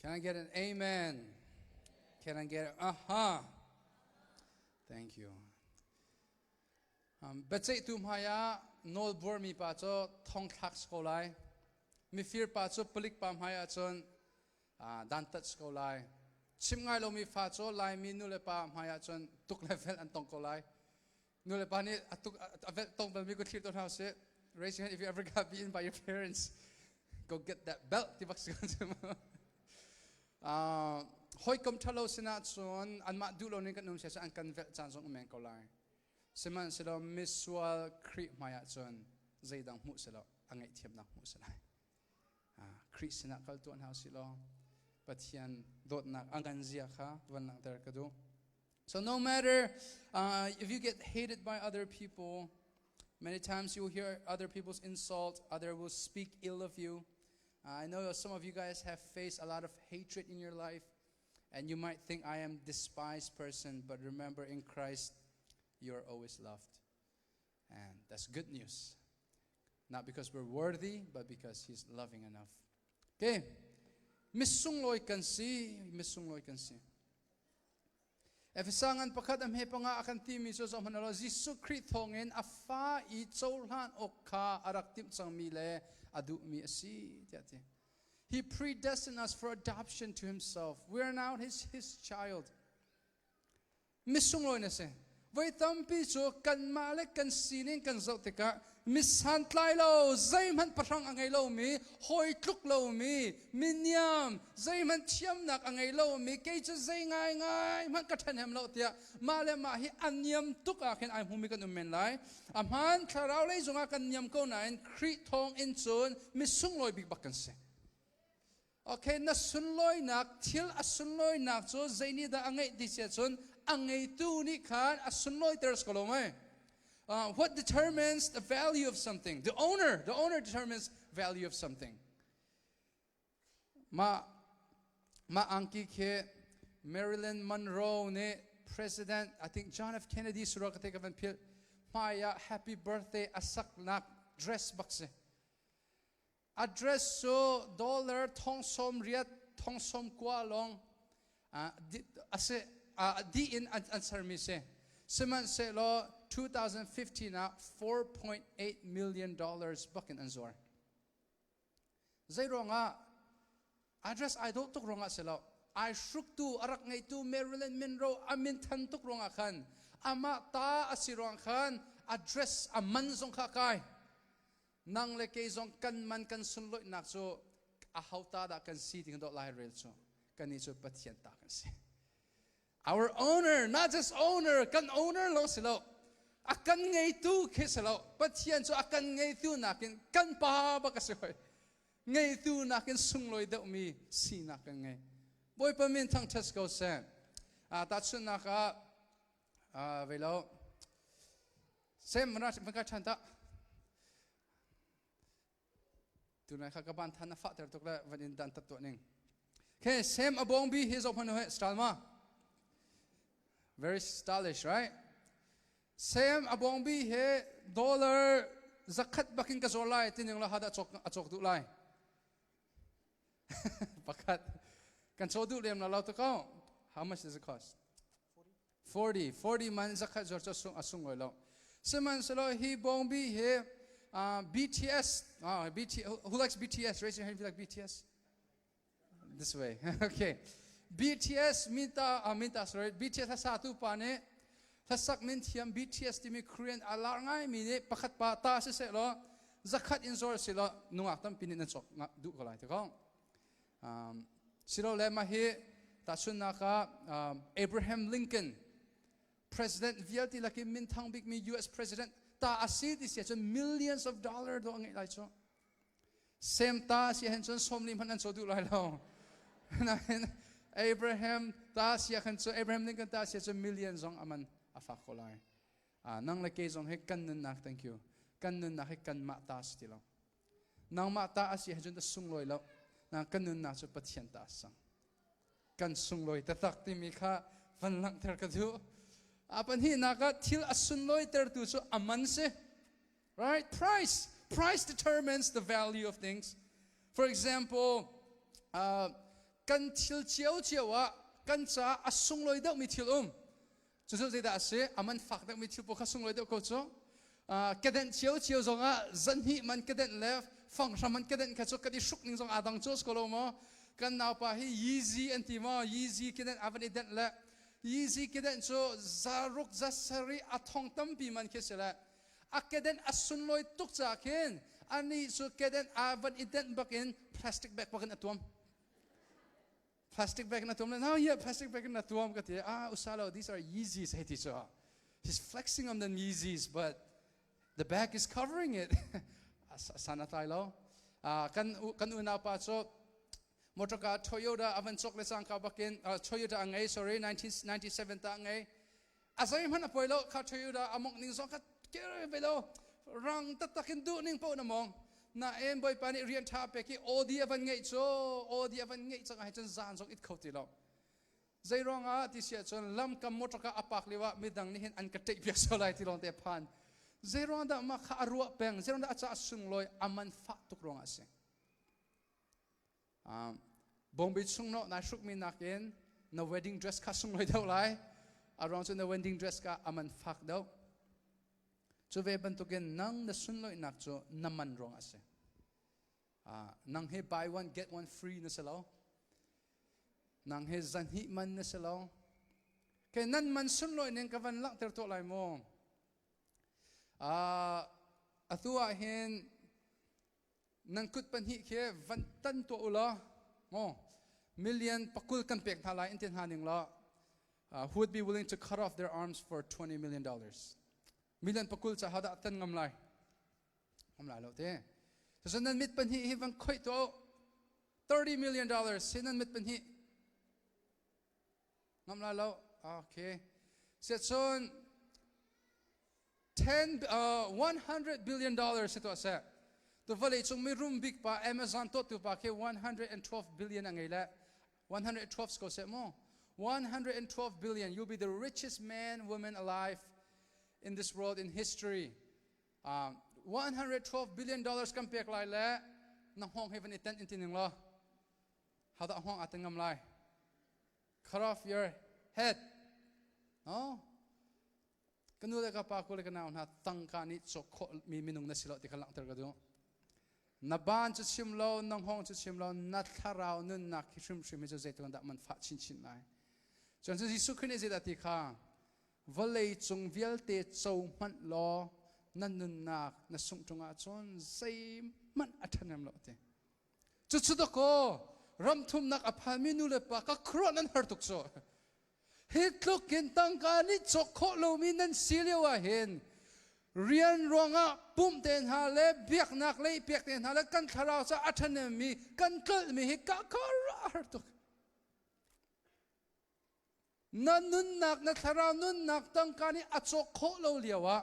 Can I get an amen? Can I get an aha? Thank you. Um, biaceihtu hmaiah nawl buarmi pa cu thong thlak si ko lai. Mifir pa cu palik pa hmaiah cun uh, dantat si ko lai. Chim ngai lomi fa cu Laimi nu le pa hmaiah cun tuk le vel an tong ko lai. Nu le pa nih a tuk a velh tong balmi ku thlir to hna usih. Raise your hand if you ever got beaten by your parents. Go get that belt ti bak si uh, hawikom ṭhalo sinah cun anmah duh lo ning kan um sia an kan velh caan zong um men ko lai. Sihmanhsehlaw misual Khrih hmaiah cun zeidang hmuh selaw a ngaihthiamnak hmuh si lai. Khrih sinah kal tuah hna usih law Pathian dawtnak a ngan zia kha van langhter ka duh. So no matter if you get hated by other people, many times you will hear other people's insult, other will speak ill of you. I know some of you guys have faced a lot of hatred in your life, and you might think I am despised person, but remember in Christ you are always loved. And that's good news. Not because we're worthy, but because He's loving enough. Okay. Misunglawi kan si, misunglawi kan si. Efesa ngan pakhat a hme panga a kan timi cu zoh hmanh law Jesuh Khrih thawngin a fa i cohlan awk kha a rak timh cangmi le a duhmi a si tiah ti. He predestined us for adoption to himself. We are now his, his child. Misunglawi na si. Voi tampi cu kanmah le kan sining kan zoh tikah mi santlai lo, zeihmanh pahrang a ngei lomi, hawi tluk lomi, mi niam, zeihmanh thiamnak a ngei lomi, kei cu zei ngaingai hmanh ka ṭhahnem lo tiah mah le mah hi a niam tuk ah khin ai hmumi kan um men lai. A hmaan thlarau lei zongah kan niam ko nain Khrih thawng in cun mi sunglawi bik bak kan si. Okay, na sunlawinak thil a sunlawinak cu zei dah a ngeih ti si cun a ngeitu nih khan a sunlawiter ko lo mei. What determines the value of something? The owner, the owner determines value of something. Ma ma angki khi Marilyn Monroe nih President I think John F Kennedy sura ka te ka van phil hmai ah happy birthday a saknak dress bak si. Address cu dollar thong sawm riat thong sawm kua lawng a si dih in an sermi si. Sihmanhsehlaw 2015 ah 4.8 million dollars bak in an zuar. Zei ruangah address ai dawh tuk ruangah si lo. Ai hruktu a rak ngeitu Marilyn Monroe a min than tuk ruangah khan amah ta a si ruang khan address a man zong kha kai. Nang le kei zong kan man kan sunlawihnak cu a hauta dah kan si ti kan dawh lai rel cu kannih cu Pathian ta kan si. Our owner, not just owner, kan owner lawng si lo. A kan ngeitu khi si lo. Pathian cu a kan ngeitu nakin kan pa bak a si hoi. Ngeitu nakin sunglawi deuhmi sinak kan ngei. Bawipa min thangṭhat ko seh. Tahchunhnak ah vei lo. Sem ra ka ṭhan ta. Tunai kha ka ban than na fahter tuk le van in dan tat tuah ning. Okay, Sem a bawng bi hi zoh hmanh he style ma. Very stylish, right? Sem a bawng bi he dollar zakhat bakin ka zor lai tining la hada chok a chok duh lai. Pakhat kan chaw duh lem la lo to ko. How much does it cost? 40 40 man zakhat zuar cu a sunglawi lo. Sihmanhsehlaw hi bawngbi hi BTS BT, who likes BTS? Raise your hand if you like BTS. This way. Okay. BTS minta minta sorry BTS hla tu pa nih hlasak min thiam BTS timi Korean a lar ngai mi nih pakhat pa ta si seh law zakhat in zor si law nungak tampi nih nan cawk duh ko lai ti ko. Silole mah hi tahchunhnak ah Abraham Lincoln president vialte lakin minthang bikmi US president ta a si ti si ahcun millions of dollar dawh a ngeih lai cu. Sem ta si ahhin cun 40 hmanh an caw duh lai lo. Nain Abraham ta si ahkhan cu Abraham Lincoln ta si ahcun million zong aman a fak ko lai. Nang le kei zong hi kan nunnak thank you. Kan nunnak hi kanmah ta si ti lo. Nangmah ta a si ahcun ta sunglawi lo. Na kan nunnak cu Pathian ta a sang. Kan sunglawi taktak timi kha van langhter ka duh. A pahnihnak ah thil a sunlawi tertu cu a man si. Right? Price. Price determines the value of things. For example, kan thil cio cio ah kan caah a sunglawi deuhmi thil um. Cucu zeidah a si? A man fak deuhmi thil pawl kha sunglawi deuh ko cu. Kedenh cio zongah zanhnih man kedenh le fanghram man kedenh kha cu kan i hruk ning zong aa dang cu ko lo maw? Kan naupa hi Yeezy an ti maw? Yeezy kedenh a van i denh le Yeezy kedenh cu zaruk zasarih a thong tampi man khi si le a kedenh a sunlawi tuk caah khin anih cu kedenh aa van i denh bakin plastic bag bakin a tuam. Plastic bag na tuam le now yeah plastic bag na tuam ka ti. Ah, usalo, these are Yeezys hei ti cu. He's flexing on the Yeezys, but the bag is covering it. San a tlai lo. Kan kan unau pa cu motorka Toyota avan chok le cangka bakin Toyota a ngei, sorry, 1997 ta ngei. A zei hmanh a poi lo kha Toyota a mongh ning zong kha kere ve lo. Rang taktak in duh ning paoh na mong. Nain Bawipa nih rian ṭha pek i Audi a van ngeih cu Audi a van ngeih cang ah cun zan zong it kho ti lo. Zei ruangah ti si ahcun lamkam motor ka a pak lio ah midang nih hin an ka ṭeih piak sual lai ti lawng te phan. Zei ruang dah mah kha a ruah peng, zei ruang dah a caah sunglawi a man fah tuk ruangah a si. Bawngbi chung no nai hrukmi nakin na wedding dress kha sunglawi deuh lai. A ruang cu na wedding dress ka a man fak deuh. Cu ve bantukin nang na sunlawihnak cu na man ruangah a si. Nang hi buy one get one free na si lo. Nang hi zahnih man na si lo. Ke nan man sunlawih ning ka van langhter tuah lai mu. Atu ah hin nan kut pahnih khi van tan tuah u law maw million pakul kan pek hna lai in ti hna ning law, who would be willing to cut off their arms for $20 million? Million pakul ca dah tan ngam lai? Ngam lai lo te. So nan mit pahnih hi van khoih tuah. $30 million si nan mit pahnih ngam lai lo. Okay, siacun 10 $100 billion si tuah seh. Tu vawlei cung mi rum bik pa Amazon to tu pa khi 112 billion a ngei le 112 ko seh mu. 112 billion, you'll be the richest man, woman alive in this world in history. $112 billion kan pek lai le na hngawng he van i tenh in ti ning law how dah hngawng aa ten ngam lai? Cut off your head, no? Ka nu le ka pa, ku le ka nau hna, tangka nih cawk khawh mi minung na si lo ti kha langhter ka duh. Na ban cu chim lo, na hngawng cu chim lo, na thlarau nunnak hi hrimhrim hi cu zeitluk dah man fah chinchin lai. Cun cu Jesuh Khrih nih zeidah ti kha vawlei cung vialte co hmanh law na nunnak na sungh ṭung ahcun zeihmanh a ṭhahnem lo ti. Cucu dakaw ram thumnak a phanmi nu le pa ka khuaruah nan har tuk cu. Hi tluk in tangka nih cawk khawh lomi nan si lio ah hin rian ruangah pumh te hna le biaknak lei pek te hna le kan thlarau ca a ṭhahnemmi kan tlolhmi hi ka khuaruah har tuk. Na nunnak, na thlarau nunnak tangka nih a cawk khawh lo lio ah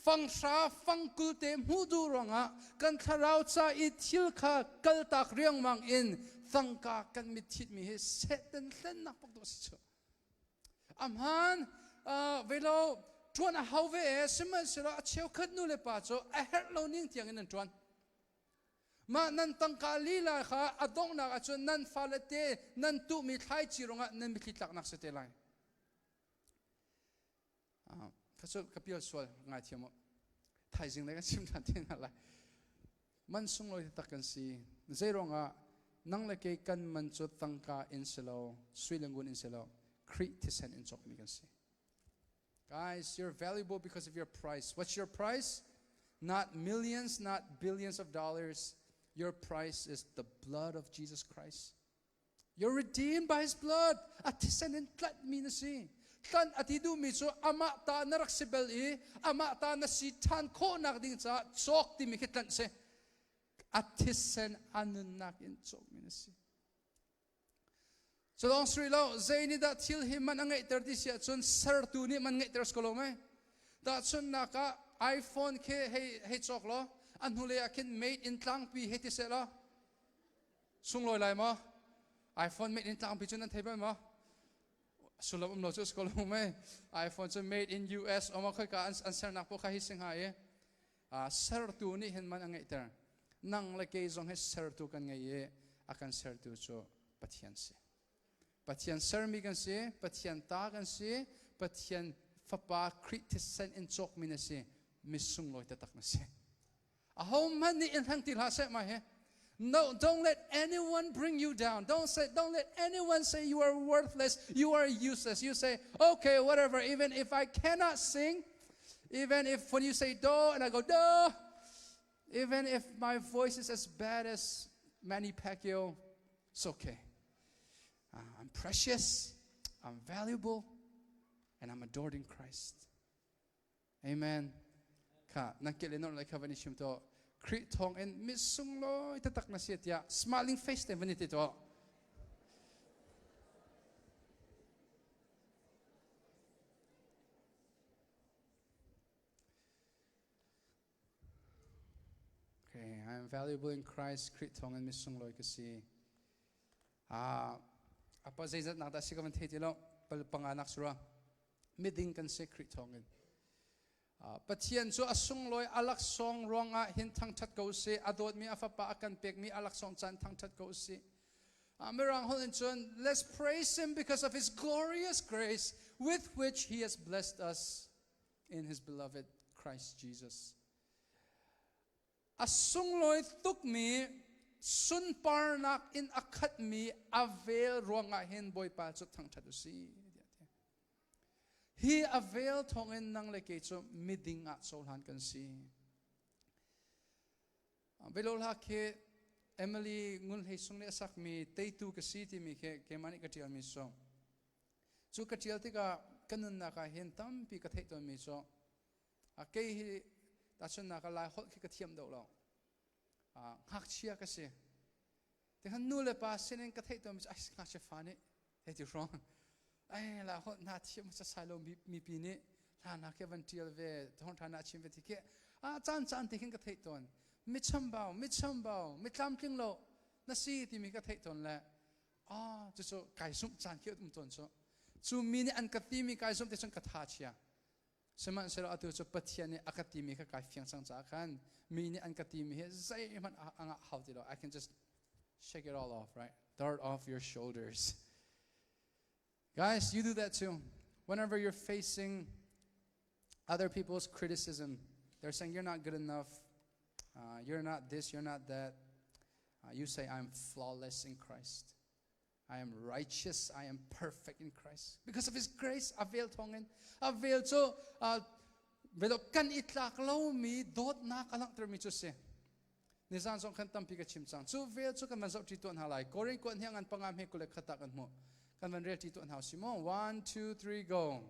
fanghra fangkul te hmuh duh ruangah kan thlarau ca i thil kha kaltak riangmang in tangka kan mit thitmi hi Satan hlennak pak dawh si cu. Amhan velo ṭuan a hau ve e, sihmanhsehlaw a cheukhat nu le pa cu a herh lo ning tiang in an ṭuan. Mah nan tangka lila kha a donghnak ahcun nan fale te nan tuhmi thlaici ruangah nan mitthli tlaknak si te lai. Kha cu ka pial sual ngai thiam u. Thaizing le kan chim ṭhan te hna lai. Man sunglawi taktak kan si. Zei ruangah nang le kei kan man cu tangka in si lo, sui le ngun in si lo, Khrih thisen in cawkmi kan si. Guys, you're valuable because of your price. What's your price? Not millions, not billions of dollars. Your price is the blood of Jesus Christ. You're redeemed by his blood. A thisen in tlanhmi na si. Tlanh a ti duhmi cu amah ta na rak si bel i amah ta na si ṭhan khawhnak ding caah cawk timi khi tlanh si. A thisen a nunnak in cawkmi na si. Culawng sui lo, zei nih dah thil hi man a ngeihter ti si ahcun sertu nih man ngeihter si ko lo mei? Tahchunhnak ah iPhone khi hei hei cawk law a hnulei ah khin made in tlangpi hei ti seh law Sunglawi lai maw? iPhone made in tlangpi cu nan thei bal maw? Sullam um lo cu si ko lo mei. iPhone cu made in US oma khoi ka an sernak po kha hi si hnga i sertu nih hin man a ngeihter. Nang le kei zong hi sertu kan ngei i a kan sertu cu Pathian si. Pathian sermi kan si, Pathian ta kan si, Pathian Fapa Khrih thisen in cawkmi na si, misunglawi taktak na si. Ahohmanh nih in hleng ti hlah seh mah hi. No, don't let anyone bring you down. Don't say, don't let anyone say you are worthless, you are useless. You say, okay, whatever. Even if I cannot sing, even if when you say do and I go do, even if my voice is as bad as Manny Pacquiao, it's okay. I'm precious, I'm valuable, and I'm adored in Christ. Amen. Kha nan ke le nor lai kha van i chim to Khrih thawng in misunglawi taktak na si tiah smiling face te van i ti to. Okay, I am valuable in Christ. Khrih thawng in misunglawi ka si. Ah, apa zeizat nak dah si ka van thei ti lo pal panga nak sura miding kan si Khrih thawng in. Pathian cu a sunglawi a laksawng ruangah hin thangṭhat ko usih. A dawtmi a fapa a kan pekmi a laksawng caan thangṭhat ko usih. Mirang holh in cun let's praise him because of his glorious grace with which he has blessed us in his beloved Christ Jesus. A sunglawi tukmi sunparnak in a khatmi a vel ruangah hin Bawipa cu thangṭhat usih. Hi a vel thawngin nang le kei cu miding ah cohlan kan si. Velo hla khi Emily Ngun Hlei Sung nih a sakmi Teitu ka si timi khi keimah nih ka ṭialmi song. Cu ka ṭial tikah ka nunnak ah hin tampi ka theih tawnmi cu kei hi tahchunhnak ah Lai holh khi ka thiam deuh lo. Ngakchia ka si. Tikhan nu le pa sinin ka theih tawnmi cu ai ngakchia fa nih hei ti hrawng ai la holh hna thiam sa sai lo mipi nih hla hna khi van ṭial ve thawngṭha na chim ve ti khi a caan caan ti khin ka theih tawn mi chambau mi chambau mi tlamtling lo na si timi ka theih tawn le ah cucu kai zumh caan khi um tawn cu cu mi nih an ka timi kai zumh ti cun ka tha chia sihmanhsehlaw atu cu Pathian nih a ka timi kha kai fiang cang caah khan mi nih an ka timi hi zeihmanh a ngah hau ti lo I can just shake it all off right dirt off your shoulders guys you do that too whenever you're facing other people's criticism they're saying you're not good enough you're not this you're not that you say I'm flawless in Christ I am righteous, I am perfect in Christ. Because of His grace, a vel thawngin, a vel cu velo kan i tlak lomi dawtnak a langhtermi cu si. Nizan zong khan tampi ka chim cang. Cu vel cu kan van zoh ṭi tuah hna lai. Korin kuat hniang an panga hme kule khat ah kan hmuh. Kan van rel ṭi tuah hna si maw? One, two, three, go.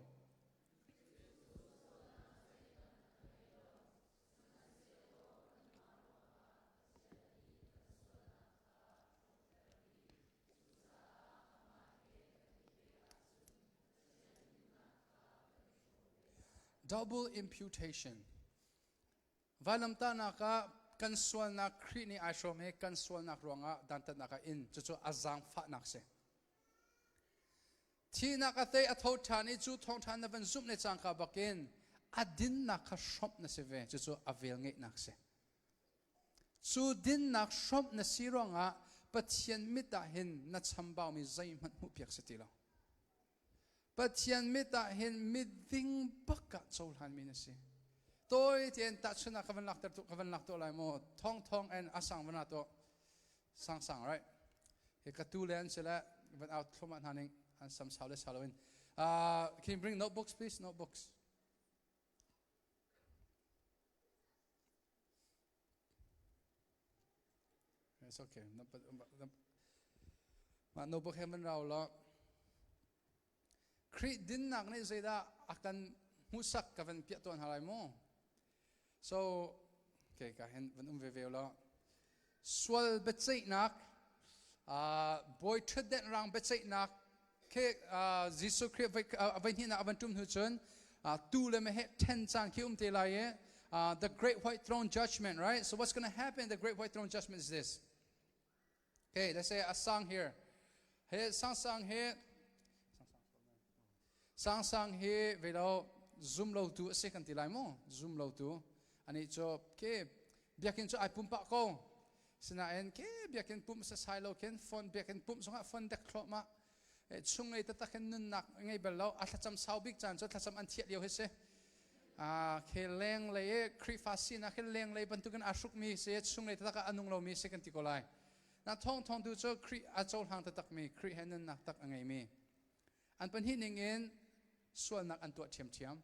Double imputation. Vailamtahnak ah kan sualnak Khrih nih ai hrawm i kan sualnak ruangah dantatnak ah in cucu a zaangfahnak si. Thihnak a tei a tho ṭhan i cu thawngṭha na van zumh le cangka bakin a dinnak kha hrawmh na si ve cucu a velngeihnak si. Cu dinnak hrawmh na si ruangah Pathian mit ah hin na chambaumi zeihmanh hmuhpiak si ti lo. Pathian mit ah hin miding bak ah cohlanmi na si. Tawi tein tahchunhnak ka van lakter tu ka van lak tuah lai mu. Thong thong and asang van to sang sang right. He ka tu le an si le van out thlum hna ning an sam sau le sau lo in. Can you bring notebooks please? Notebooks. It's okay. Mah notebook he van rau law Khrih dinnak nih zeidah a kan hmuhsak ka van piah tawn hna lai mu. So, okay, ka hin van um ve ve law. Sual biaceihnak, bawi ṭhutdenh rang biaceihnak khi Jesuh Khrih voi hnihnak a van ṭum hnu cun tu le meheh ṭhen caan khi um te lai i the great white throne judgment, right? So what's going to happen the great white throne judgment is this. Okay, let's say a sang here. He sang sang he sang sang he velo zum lo tu a si kan ti lai mu zum lo tu ani cu ke biakinn cu ai pumpak ko sinain ke biakinn pum sa sai lo khin phone biakinn pum zongah phone dek thlo ma chung ngei taktak hin nunnak ngei bal lo a thlacam sau bik caan cu thlacam an thiah lio hi si ke leng lei Khrihfa sinak hi leng lei bantukin aa hrukmi si chung lei taktak ah a nung lomi si kan ti ko lai na thong thong tu cu Khrih a cohlang taktakmi Khrih he nunnak tak a ngeimi an pahnih ning in sualnak an tuah ṭhiamṭhiam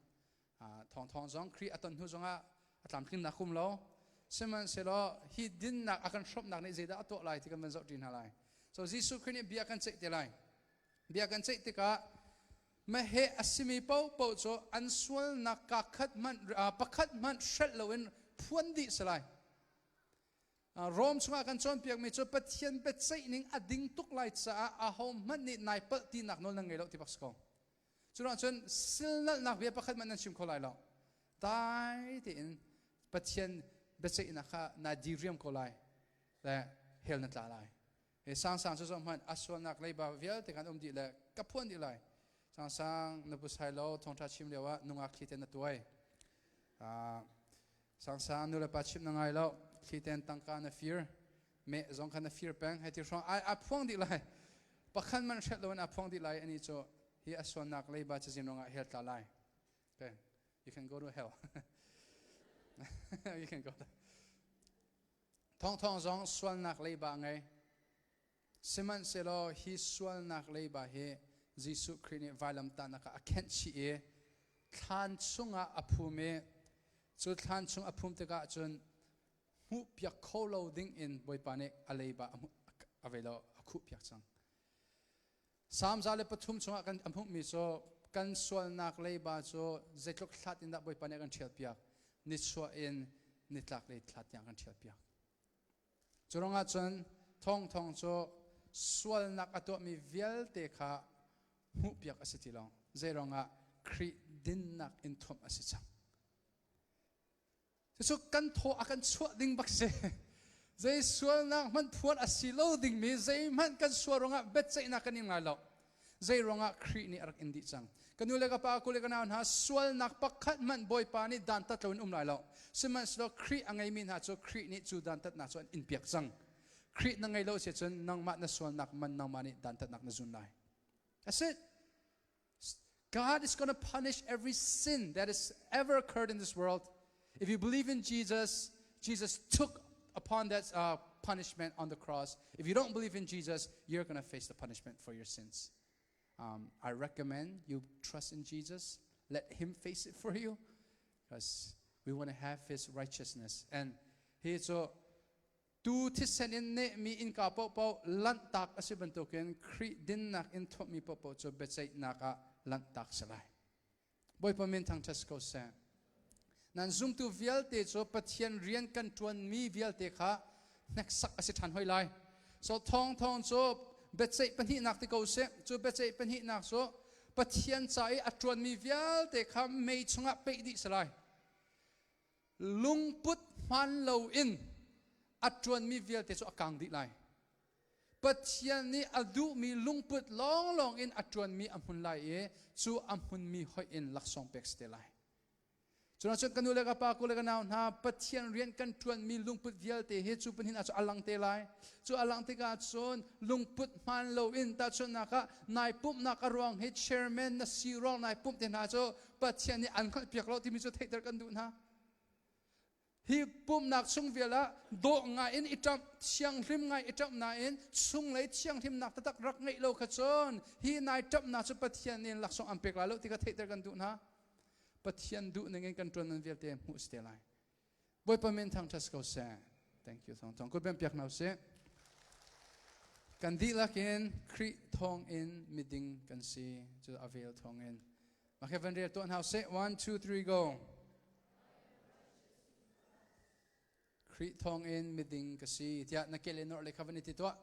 thong thong zong Khrih a ton hnu zongah a tlamtlinnak kum lo sihmanhsehlaw hi dinnak a kan hrawmhnak nih zeidah a tuah lai ti kan van zoh ṭi hna lai so Jesuh Khrih nih bia kan ceih te lai bia kan ceih tikah meheh a simi paohpaoh cu an sualnak ka khat hmanh pakhat hmanh hrelh loin phuan dih si lai Rom chungah kan cawnpiakmi cu Pathian biaceih ning a ding tuk lai caah ahohmanh nih nai palh tinak nawl nan ngei lo ti bak si ko. Cu cun silnalhnak bia pakhat hmanh nan chim kho lai lo. Dai tein Pathian biaceihnak kha naa diriam ko lai le hell na tla lai. He sangsang cu zoh hmanh a sualnak leiba vialte kan um dih le ka phuan dih lai. Sangsang na busai lo thawngṭha chim lio ah nungak thli te na tuai. Sangsang nulepa chimh na ngai lo thli ten tangka na fir meh zong kha na fir peng hei ti hrawng ai a phuang dih lai pakhat man hret loin a phuang dih lai ani cu hi a sualnak leiba cazin ruangah hell tla lai okay you can go to hell you can go there thong thong zong sualnak leiba ngei Sihmanhsehlaw hi sualnak leiba hi Jesuh Khrih nih vailamtahnak ah a khenh chih i thlan chungah a phum i cu thlan chung a phum tikah cun hmuhpiak kho lo ding in Bawipa nih a leiba a vei lo a khuhpiak cang. Salm 103 chungah kan a hmuhmi cu kan sualnak leiba cu zeitluk hlat in dah Bawipa nih a kan ṭhialpiak nichuah in nitlak lei thla tiang kan ṭhialpiak. Curuangah cun thawngthawng cu sualnak a tuahmi vialte kha hmuhpiak a si ti lo. Zeiruangah Khrih dinnak in thuamh a si cang. Cucu kan thaw a kan chuah ding bak si. Zei sualnak hmanh phuan a si lo dingmi zeihmanh kan sual ruangah biaceihnak kan in ngai lo. Zei ruangah Khrih nih a rak in dih cang. Ka nu le ka pa, ku le ka nau hna, sualnak pakhat hmanh Bawipa nih dantat loin um lai lo. Sihmanhsehlaw Khrih a ngeimi hna cu Khrih nih cu dantatnak cu an in piak cang. Khrih na ngei lo si cun nangmah na sualnak man nangmah nih dantatnak na zun lai. That's it. God is going to punish every sin that has ever occurred in this world. If you believe in Jesus, Jesus took upon that punishment on the cross. If you don't believe in Jesus, you're going to face the punishment for your sins. I recommend you trust in Jesus. Let Him face it for you because we want to have His righteousness. And He so tu thisen in nehmi innka paohpaoh lanhtak a si bantukin Khrih dinnak in thuamhmi paohpaoh cu biaceihnak ah lanhtak si lai. Bawipa min thangṭhat ko seh. Nan zumtu vialte cu Pathian rian kan ṭuanmi vialte kha hneksak a si ṭhan hoi lai. So thawngthawng cu biaceih pahnihnak ti ko seh. Cu biaceih pahnihnak cu Pathian ca i a ṭuanmi vialte kha mei chungah peih dih si lai. Lungput hmaan loin a ṭuanmi vialte cu a kang dih lai. Pathian nih a duhmi lungput lawnglawng in a ṭuanmi a hmun lai i cu a hmunmi hoih in laksawng pek si te lai. Cuna cun ka nu le ka pa ku le ka nau hna Pathian rian kan ṭuanmi lungput vialte hi cu pahnih ah cun a lang te lai. Cu a lang tikah cun lungput hmaan loin tahchunhnak ah nai pumhnak a ruang hi chairman na si ruang nai pumh te hna cu Pathian nih an hngalhpiak lo timi cu theihter kan duh hna. Hi pumhnak chung vial ah dawh ngai in i ṭamh, thianghlim ngai i ṭamh nain chunglei thianghlimnak taktak rak ngeih lo kha cun hi nai ṭamhnak cu Pathian nih laksawng an pek lai lo ti kha theihter kan duh hna. Pathian duh ning in kan ṭuan nan vialte hmuh si te lai. Bawipa min thangṭhat ko seh. Thank you thong thong. Kut ben piak hna usih. Kan dihlak in Khrih thawng in miding kan si cu a vel thawng in. Makhe van rel tuah hna usih. 1 2 3 go. Khrih thawng in miding ka si tiah na kele nor le kha van i ti tuah.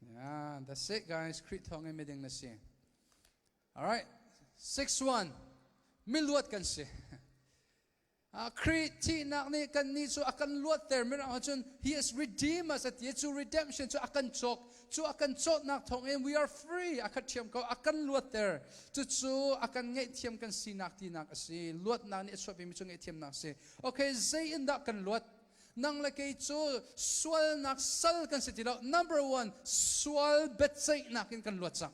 Yeah, that's it guys. Khrih thawng in miding na si. All right. 6-1. Miluat kan si. Khrih thihnak nih kan nih cu a kan luatter mirang ahcun he has redeemed us ati cu redemption cu a kan cawk cu a kan cawtnak thawngin we are free a khat ṭhiam ko a kan luatter cucu a kan ngaihthiam kan sinak tinak a si luatnak nih a chuahpimi cu ngaihthiamnak a si okay zei in dah kan luat nang le kei cu sualnak sal kan si ti lo number one sual biaceihnak in kan luat cang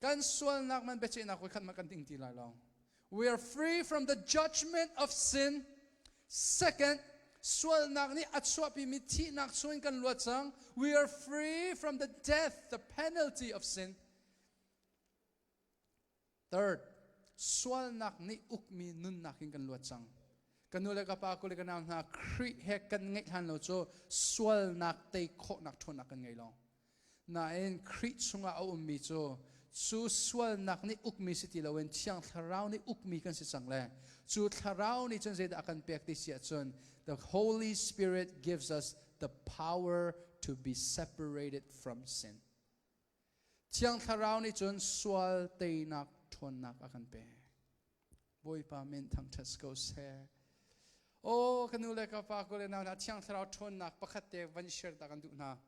kan sualnak man biaceihnak voi khat man kan ding ti lai lo we are free from the judgment of sin second sualnak nih a chuahpimi thihnak chungin kan luat cang we are free from the death the penalty of sin Third, sualnak nih ukmi nunnak in kan luat cang. Ka nu le ka pa, ku le ka nau hna, Khrih he kan ngeih hlan lo cu sualnak tei khawhnak ṭhawnnak kan ngei lo. Nain Khrih chungah a ummi cu cu sualnak nih ukmi si ti loin Thiang Thlarau nih ukmi kan si cang le cu Thlarau nih cun zeidah a kan pek ti si ahcun the Holy Spirit gives us the power to be separated from sin. Thiang Thlarau nih cun sual teinak ṭhawnnak a kan pek. Bawipa min thangṭhat si ko seh. Aw ka nu le ka pa ku le nau hna Thiang Thlarau ṭhawnnak pakhat te van share ta kan duh hna.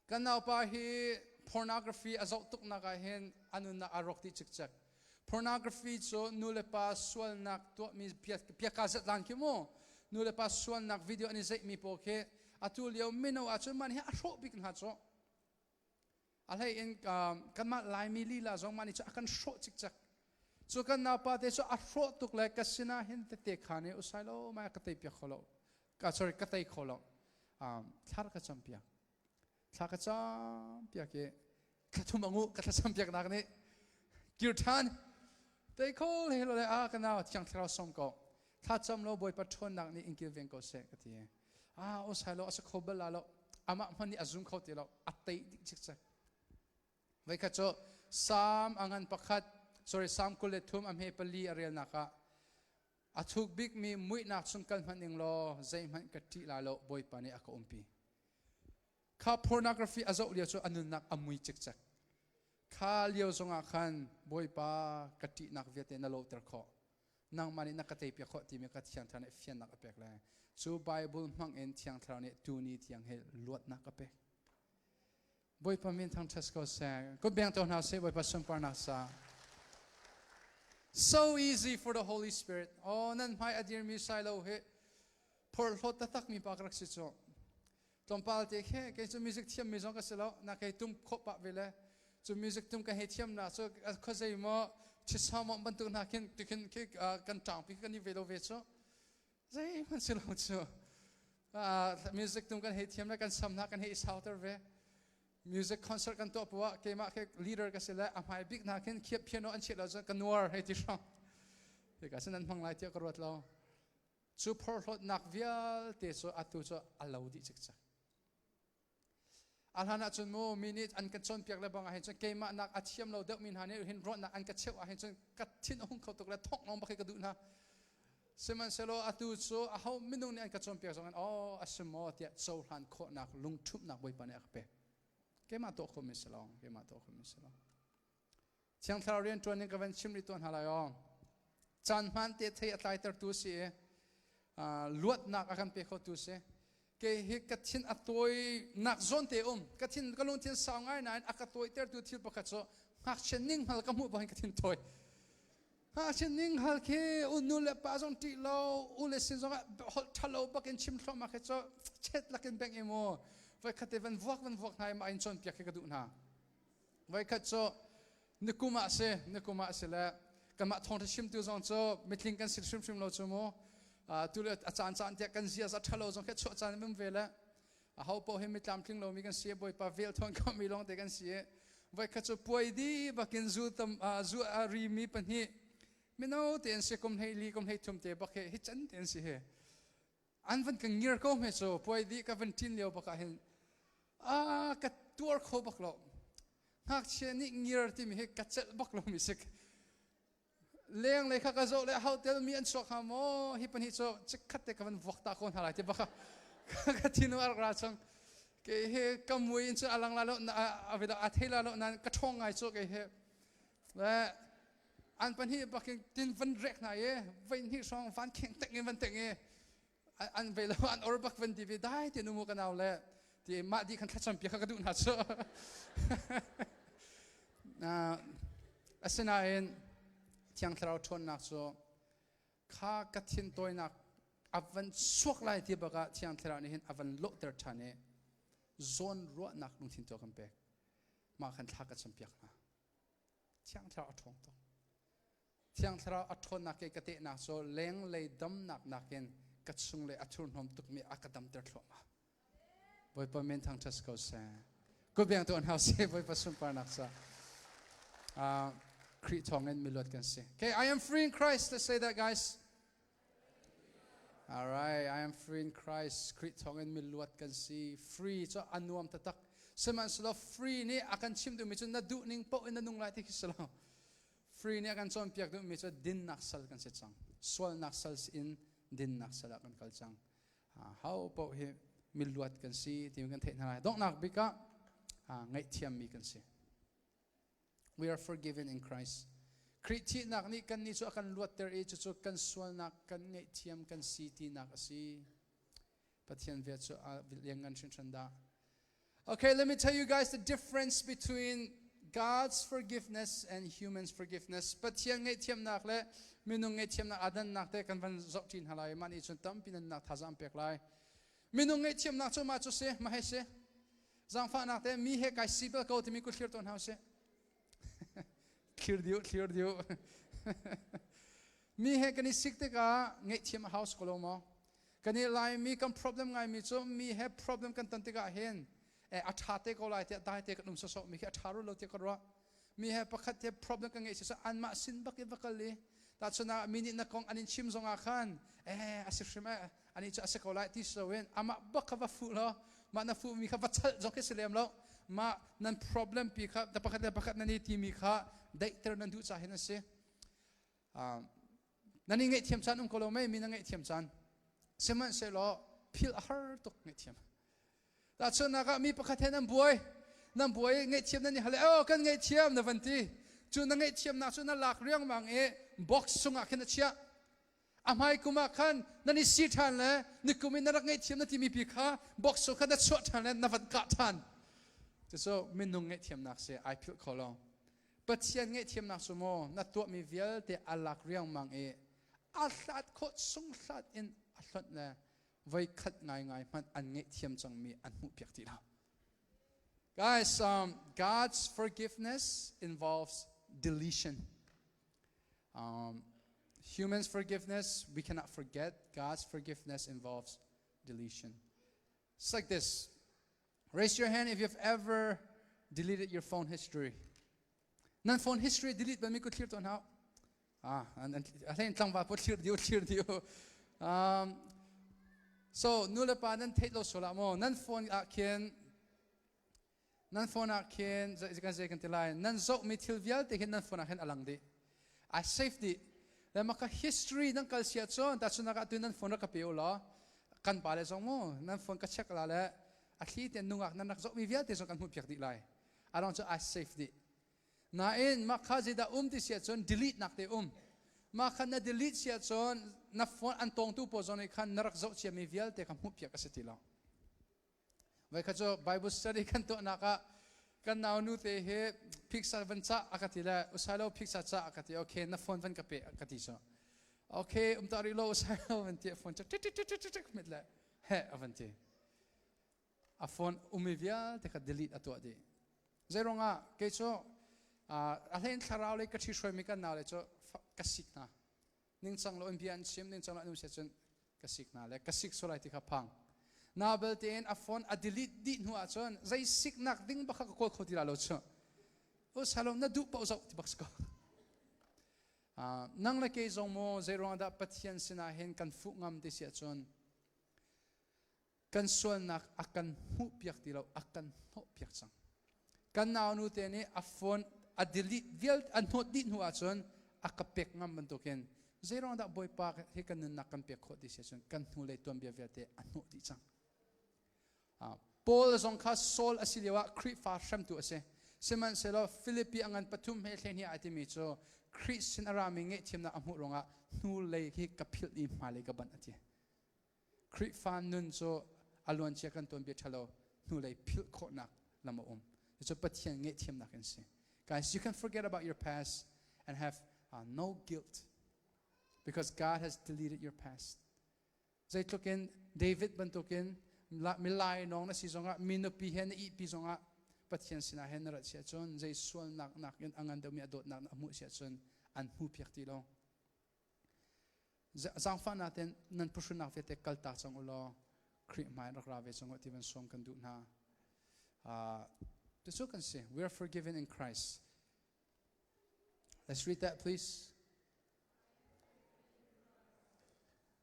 Kan naupa hi pornography a zoh tuknak ah hin a nunnak a rawk dih cikcek. Pornography cu nu le pa sualnak tuahmi piaka zatlan khi mu. Nu le pa sualnak video an i zeihmi pawl khi atu lio mino ahcun man hi a hrawh bik hna cu. A hlei in kanmah Laimi lila zong mah nih cu a kan hrawh cikcek. Cu kan naupa te cu a hrawh tuk le ka sinah hin tete kha nih usai lo mai ka tei piak kho lo. Ka sorry ka tei kho lo. Thlar ka cam piak. Thla ka cam piak i thla thum angu ka thlacam piak nak nih kir ṭhan. Tei kho le lo le a ka nau thiang thlarau som ko. Thla cam lo Bawipa ṭhawnnak nih in kilveng ko seh ka ti. Ah usai lo a si kho bal la lo. Amah hmanh nih a zum kho ti lo. A tei dih cikcek. Voikhat cu Salm a ngan pakhat, sorry, Salm 23 a hme pali a relnak ah a thuk bikmi muihnak chung kal hmanh ning law zeihmanh ka ṭih lai lo Bawipa nih a ka umpi. Kha pornography a zoh lio cu a nunnak a mui cikcek. Kha lio zongah khan Bawipa ka ṭihnak vialte na lohter khawh. Nangmah nih na ka teipiak khawh timi ka Thiang Thlarau nih fiannak a pek le cu Bible hmang in Thiang Thlarau nih tuni tiang hi luatnak a pek. Bawipa min thangṭhat ko seh. Kut beng to hna seh Bawipa sunparnak sa. So easy for the Holy Spirit. Oh, nan hmai a dirmi sai lo hi phorhlawt taktak mi pa ka rak si cu. Tlawmpal te khe kei cu music thiam mi zong ka si lo. Na kei tum khawh pah ve le cu music tum ka hei thiam na cu khuazei maw chisa maw bantuk hna khin tikhin khi kan ṭangpi kan i ve lo ve cu. Zeihmanh si lo cu. Music tum kan hei thiam le kan sam hna kan hei i sauter ve. Music concert kan tuah poah keimah ke leader ka si le a hmai bik hna khin khiap piano an chiah lo cun ka nuar hei ti hrawng. Hika sin an hmang lai tiah ka ruat lo. Cu phorhlawtnak vialte cu atu cu a lo dih cikcek. A hlan ahcun mu mi nih an ka cawnpiak le bang ahhin cun keimah nak a thiam lo deuhmi hna nih hin ruahnak an ka cheuh ahhin cun ka thin a hung kho tuk le thawk lawng bak hi ka duh hna. Sihmanhsehlaw atu cu aho minung nih an ka cawnpiak zong in aw a si maw tiah cohlan khawhnak lungṭhumhnak Bawipa nih a ka pek. Keimah tuah khomi si lo, keimah tuah khomi si lo. Thiang Thlarau rian ṭuan in ka van chim rih tuah hna lai aw. Caan hmaan te thei a tlaitertu si i luatnak a kan pe khotu si. Kei hi ka thin a tawi nak zawn te um. Ka thin ka lungthin sau ngai nain a ka tawitertu thil pakhat cu Ngakchia ning hngal ka hmuh bangin ka thin tawi. Ngakchia ning hngal khi u nu le pa zong ṭih lo, u le sin zong ah holh ṭhalo bakin chim thluahmah khi cu chet lakin beng i mu. Voikhat te van vuak van vuak hna i mah in cawnpiak khi ka duh hna. Voikhat cu nikum ah si, nikum ah si le kanmah thawngṭha chimtu zong cu mitling kan si hrimhrim lo cu mu. Tu le a caan caan tiah kan ziaza ṭhalo zong khi chuah caan um ve le aho paoh hi mitlamtling lomi kan si Bawipa vel thawn khomi lawng te kan si voikhat cu puai di bakin zu tam zu a rimi pahnih mino te an si kum hlei li kum hlei thum te bak he hi can te an si he an van ka ngir ko me cu puai di ka van tin lio bak ah hin a ka tuar kho bak lo ngakchia nih ngir timi hi ka celh bak lo mi sik Leng lei kha ka zoh le ho tel mi an chuak hnga maw hi pahnih cu chikkhat te ka van vuak ta ko hna lai ti bak ka thinung a rak ra chung ke he ka mui in cu a lang la lo a thei la lo nan ka ṭhawng ngai cu ke he le an pahnih bakin tin van rek hna i vein hnih hrawng van kheng teng in van teng i an ve lo an or bak van ti ve dai ti nu mu ka nau le ti mah di khan thlacam pi kha ka duh hna cu asinain Thiang Thlarau ṭhawnnak cu kha ka thin tawinak a van suak lai ti bak ah Thiang Thlarau nih hin a van lawhter ṭhan i zawn ruahnak lungthin tu a kan pek mah khan thla ka campiak hna Thiang Thlarau a ṭhawng tuk Thiang Thlarau a ṭhawnnak ke ka tehnak cu lenglei damnak nakin ka chunglei a thurhnawm tukmi a ka damter thluahmah. Bawipa min thangṭhat ko seh. Kutbeng tuan hau seh Bawipa sunparnak sa. Khrih thawngin miluat kan si. Okay, I am free in Christ. Let's say that, guys. All right, I am free in Christ. Khrih thawngin miluat kan si. Free cu a nuam taktak. Sihmanhsehlaw free nih a kan chim duhmi cu na duh ning paoh in na nung lai ti khi si lo. Free nih a kan cawnpiak duhmi cu dinnak sal kan si cang. Sualnak sal in dinnak sal ah kan kal cang. Ho paoh hi miluat kan si ti kan theih hna lai. Donghnak bik ah ngaihthiammi kan si. We are forgiven in Christ. Khrih thihnak nih kannih cu a kan luatter i cucu kan sualnak kan ngaihthiam kan si tinak a si. Pathian vel cu a lianngan hringhran dah. Okay, let me tell you guys the difference between God's forgiveness and human's forgiveness. Pathian ngaihthiamnak le minung ngaihthiamnak aa dannak te kan van zoh ṭi hna lai. Mah nih cun tampi nan nak thazaang pek lai. Minung ngaihthiamnak cu mah cu si, mah hei si. Zaangfahnak te mi he kai si bal ko timi ku thlir tawn hau si. Thlir diu, thlir diu. Mi he kan i sik tikah ngaihthiam a hau ko lo maw? Kan i Laimi kan problem ngaimi cu mi he problem kan ton tikah hin a ṭha te ko lai tiah dai te kan um sawsawh mi khi a ṭha lo tiah ka ruah. Mi he pakhat he problem kan ngeih si anmah sin bak in va kal i tahchun ah mi nih na kong an in chim zongah khan eh a si hrim eh ani cu a si ko lai ti si loin amah bak kha va fuh law mah na fuhmi kha va chalh zong khi si lem lo mah nan problem pi kha pakhat le pakhat nan i timi kha daihter nan duh ca hin a si. Nan i ngaihthiam caan um ko lo mei mi na ngaihthiam caan sihmanhsehlaw philh a har tuk ngaihthiam tahchunhnak ah mi pakhat he nan buai nan buai ngaihthiam nan i hal oh kan ngaihthiam na van ti cu na ngaihthiamnak cu na lak riangmang i box chungah khin a chiah a hmai kum ah khan nan i si ṭhan le nikum in na rak ngaihthiam na timi pi kha box chung khan na chuah ṭhan le na van kah ṭhan cucu minung ngaihthiamnak si ai philh kho lo Pathian ngaihthiamnak cu maw na tuahmi vialte a lak riangmang i a hlat khawh chung hlat in a hlonh le voikhat ngaingai hmanh an ngaihthiam cangmi an hmuhpiak ti lo. Guys, God's forgiveness involves deletion. Human's forgiveness, we cannot forget. God's forgiveness involves deletion. It's like this. Raise your hand if you've ever deleted your phone history. Nan phone history delete ba mi ku thlir ton hau. Ah, an hlein tlangva po thlir diu thlir diu. So nu le pa nan theih lo sual ah mo nan phone ah khin nan phone ah khin kan zei kan ti lai nan zoh mi thil vialte hin nan phone ah hin alang dih. I save dih. Le maka history nan kal sia cun ta chunak ah tu nan phone rak ka pe u law kan pa le zong mu nan phone ka check la le a thli te nungak nan rak zohmi vialte zong kan hmuh piak dih lai arang cu I save dih nain mah kha zeidah um ti sia cun delete nak te um mah kha na delete sia cun na phone an tawngtu pawl zong nih khan na rak zoh ciami vialte kha hmuh piak a si ti lo Voi khat cu Bible study kan tuahnak ah Kan nau nu te hi phiksa van cah a ka ti le usai lo phiksa cah a ka ti. Okay, na phone van ka pe ka ti so. Okay, um ta ri lo usai lo van ti phone tik tik tik tik tik mit le he a van ti. A phone umi vialte kha delete a tuah dih. Zei ruangah kei cu a hlein thlarau le ka ṭhi hruaimi kan nau le cu ka sik hna. Ningcang lo in bia an chim, ningcang lo an um sia cun ka sik hna le ka sik sual lai ti kha phang. Na belte in a phone a delete dih hnu ahcun zei siknak ding bak kha ka kawl kho ti la lo cu. O salom na duh paoh zoh ti bak si ko. Nang le kei zong maw zei ruang dah Pathian sinah hin kan fuh ngam ti si ahcun kan sualnak a kan hmuhpiak ti lo a kan hnawhpiak cang kan naunu te nih a phone a delete vialte a hnawt dih hnu ahcun a ka pek ngam bantukin zeiruang dah Bawipa hi kan nunnak kan pek khawh ti si ahcun kan hnulei tuanbia vialte a hnawh dih cang. Paul zong kha Saul a si lioah Khrihfa hremtu a si. Sihmanhsehlaw Filipi a ngan pathum he hlei hnih ai timi cu Khrih sin a rami ngaihthiamnak a hmuh ruangah hnulei hi ka philh i hmailei ka banh a ti. Khrihfa nun cu a luancia kan tuanbia ṭhalo hnulei philh khawhnak lam a um. Cucu Pathian ngaihthiamnak in si. Guys, you can forget about your past and have no guilt because God has deleted your past. Zeitluk in David bantukin milai nong na si zongah mi nupi he na ihpi zongah Pathian sinah he na rat si ahcun zei sualnak nakin a ngan deuhmi a dawtnak na hmuh si ahcun an hmu piak ti lo. Zaangfahnak ten nan phuhrunak vialte kaltak cang u law Khrih hmai rak ra ve cang u ti van sawm kan duh hna. Cucu kan si. We are forgiven in Christ. Let's read that please.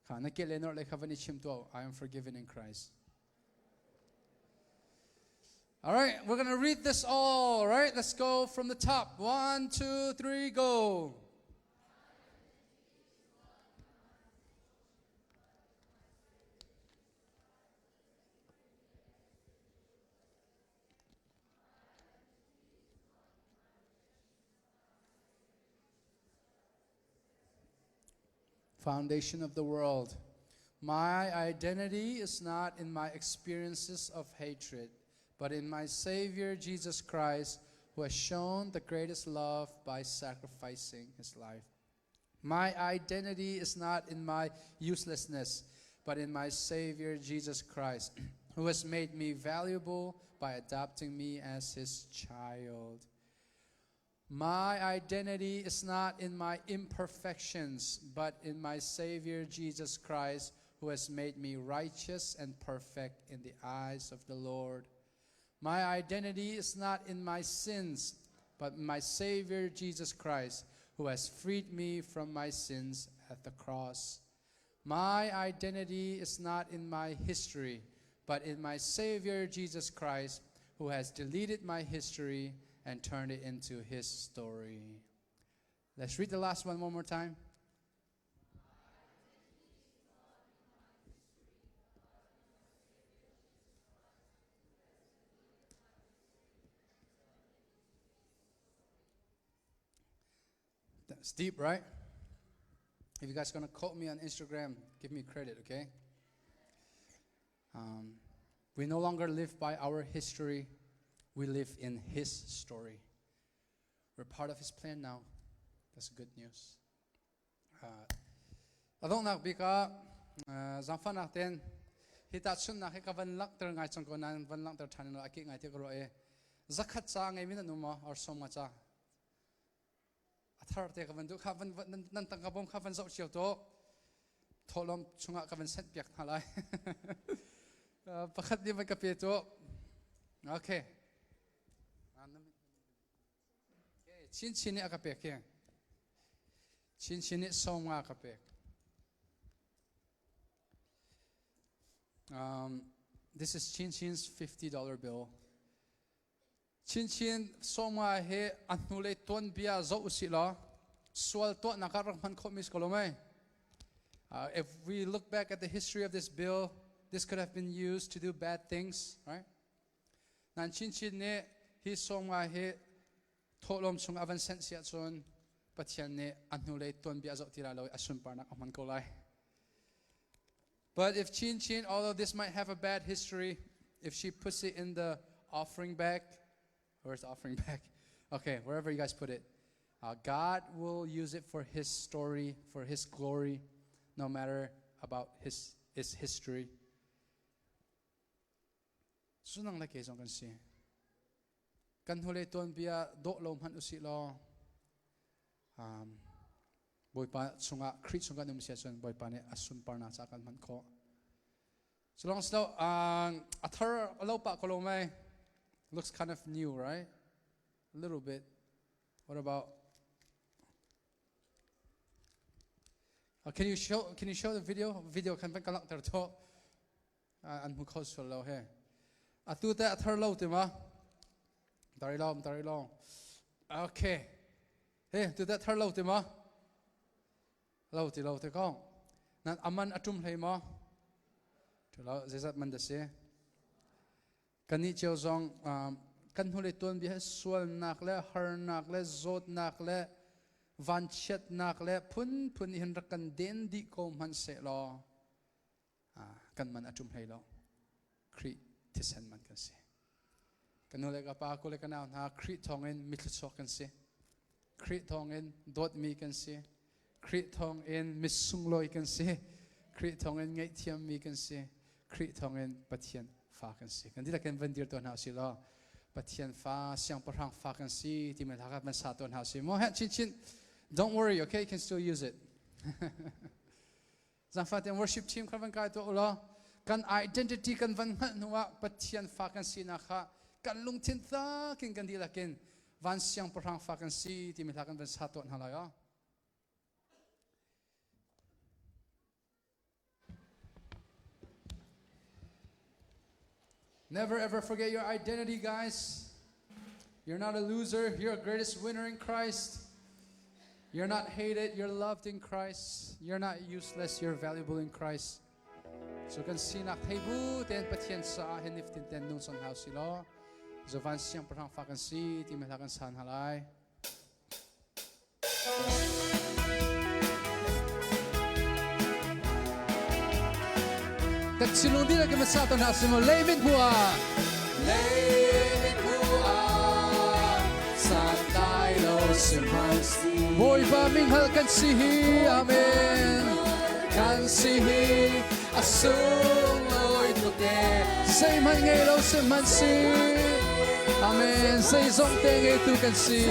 Kha na ke le nor le kha van i chim tuah. I am forgiven in Christ. All right, we're going to read this all, right? Let's go from the top. One, two, three, go. Foundation of the world. My identity is not in my experiences of hatred, but in my Savior Jesus Christ, who has shown the greatest love by sacrificing his life. My identity is not in my uselessness, but in my Savior Jesus Christ, who has made me valuable by adopting me as his child. My identity is not in my imperfections, but in my Savior Jesus Christ, who has made me righteous and perfect in the eyes of the Lord. My identity is not in my sins, but in my Savior Jesus Christ, who has freed me from my sins at the cross. My identity is not in my history, but in my Savior Jesus Christ, who has deleted my history and turned it into his story. Let's read the last one one more time. That's deep, right? If you guys are gonna quote me on Instagram, give me credit, okay? Um, we no longer live by our history, we live in His story. We're part of His plan now. That's good news. A donghnak bik ah zaangfahnak ten hi tahchunhnak hi ka van langhter ngai cang ko nain van langhter ṭhan in a keh ngai ti ka ruah i zakhat ca ngeimi nan um maw or sawm nga ca a thar te ka van duh kha van nan tangka bawm kha van zoh cio to thawhlawm chungah ka van sent piak hna lai pakhat nih van ka pe to okay Chinchin nih a ka pek hi. Chinchin nih sawm nga ka pek. This is Chinchin's $50 bill. Chinchin sawm nga hi a hnulei tuanbia zoh usih law sual tuahnak ah rak hman khawhmi si ko lo mei. If we look back at the history of this bill, this could have been used to do bad things, right? Nan chinchin nih hi sawm nga hi thawhlawm chung a van senh si ahcun Pathian nih a hnulei tuanbia a zoh ti lai lo i a sunparnak a hman ko lai. But if Chin Chin, although this might have a bad history, if she puts it in the offering bag, Where's the offering bag? Okay, wherever you guys put it. God will use it for His story, for His glory, no matter about His, his history. Sunang le ke zong kan si. Kan hnulei tuanbia dawh lo hmanh usih law um, Bawipa chungah Khrih chung kan um si ahcun Bawipa nih a sunparnak ca kan hman khawh. So long slow a thar a lo pah ko lo mai. Looks kind of new, right? A little bit. What about can you show the video? Video kan van ka langhter to. An hmu kho sual lo he. Atu te a thar lo ti ma? Tari lo, tari lo. Okay. He, tu te thar lo ti ma? Lo ti lo te kong. Nan aman atum hlei ma? Lo zeizat man da si? Kannih cio zong kan hnulei tuanbia hi sualnak le harnak le zawtnak le vanchiatnak le phunphun hin rak kan den dih ko hmanh sehlaw kan man a ṭum hlei lo. Khrih thisen man kan si. Ka nu le ka pa, ku le ka nau hna, Khrih thawngin mithluachuak kan si. Khrih thawngin dawtmi kan si. Khrih thawngin misunglawi kan si. Khrih thawngin ngaihthiammi kan si. Khrih thawngin Pathian fa kan si. Kan dihlak in van dir tuah hna usih law Pathian fa, siangpahrang fa kan si timi hla kha van sa tuah hna usih. Mo he chin chin don't worry, okay? You can still use it. Zangfah worship team kha van kai tuah ulaw kan identity kan van hngalh hnu ah Pathian fa kan sinak kha kan lungthin takin kan dihlak in van siangpahrang fa kan si timi hla kan van sa tuah hna lai aw. Never ever forget your identity, guys. You're not a loser. You're a greatest winner in Christ. You're not hated. You're loved in Christ. You're not useless. You're valuable in Christ. So kan sinak thei bu ten Pathian sa hin niftin ten nung sang hau si law zovan siang pahrang fa kan si ti me hla kan san halai. Kan thinlung dihlak in sa tawn hna sih mu leimin hmu ah leimin hmu ah santlai lo sihmanh Bawipa min hngalh kan si hi amen kan si hi a sunglawi tuk e zeihmanh ngei lo sihmanh si amen zeizong te ngeitu kan si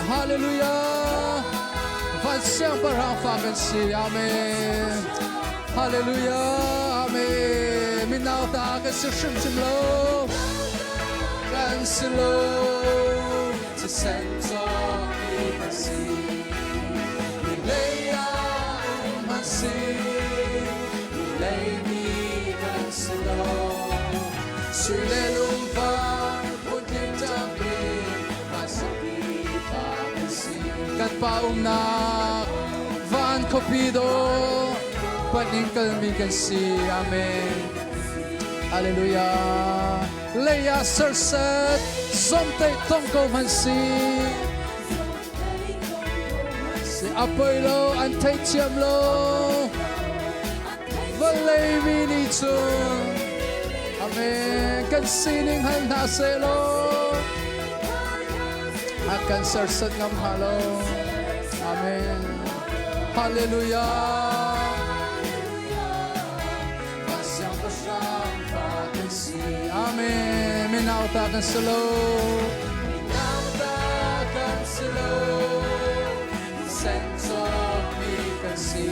Hallelujah van siangpahrang fa kan si amen Hallelujah amen minau ta kan si hrimhrim lo kan si lo thisen cawk kan si lei ah um an si lei mi kan si lo sui le lungvar phun tampi kan pa umnak van khuapi dawh panin kalmi kan si amen Hallelujah lei ah serset zomteih tong ko hmanh si si a poi lo an theithiam lo vawlei mi nih cun amen kan sining hal hna seh law a kan serset ngam hnga lo amen hallelujah Siangpahrang fa kan si amen minau ta kan si lo minau ta kan si lo sen cawkmi kan si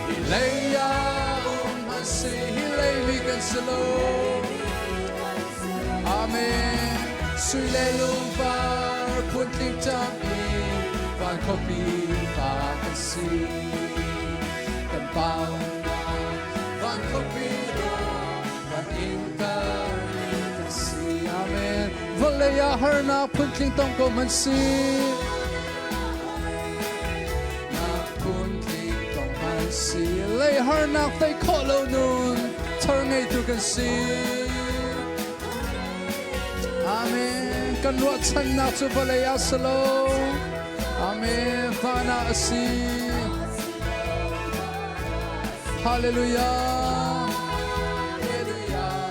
hi lei ah um an si hi lei mi kan si lo amen sui le lungvar phuntling tampi van khuapi pa kan si kan pa van khuapi van innka kan si amen vawlei ah harnak phuntling tong ko man si nak phuntling tong man si lei harnak tei khawh lo nun thar ngeitu kan si amen kan ruahchannak cu vawlei ah si lo amen van ah a si hallelujah hallelujah.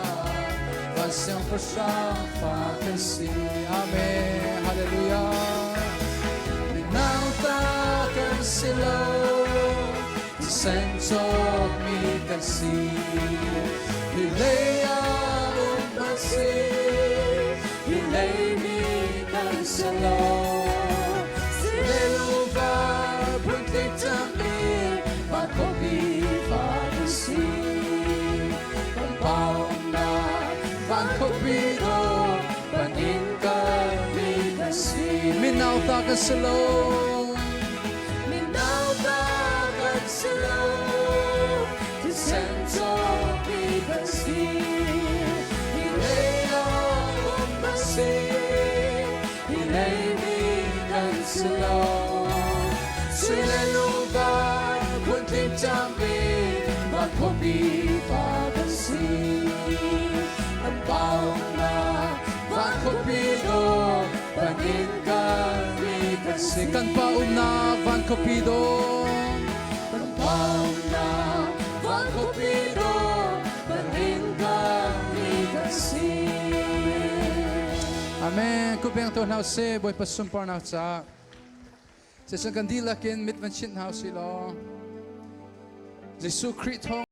Van siangpahrang fa kan si. Amen. Hallelujah. Nauta kan si lo, thisen cawkmi kan si. Hi lei ah um kan si, hi lei mi kan si lo. Lelova phun cangmi van khuapi fa kan si. Kan paumnak van khuapi do van inn kan mi kan si. Minau ta kan si lo. Minau ta kan si lo. Thisen cawkmi kan si. Hi lei ah um kan si. Hi lei mi kan si lo. Sui le lungvar phuntling cangmi van khuapi fa kan si. An paumnak van khuapi dawh van inn kan mi kan si. Kan pa umnak van khuapi dawh. Kan pa umnak van khuapi dawh van inn kan mi kan si. Amen. Kupeng to hna se Bawipa sunparnak ca. Sisang kan dihlak in mit van chinh hna usih law Jesuh Khrih thawng.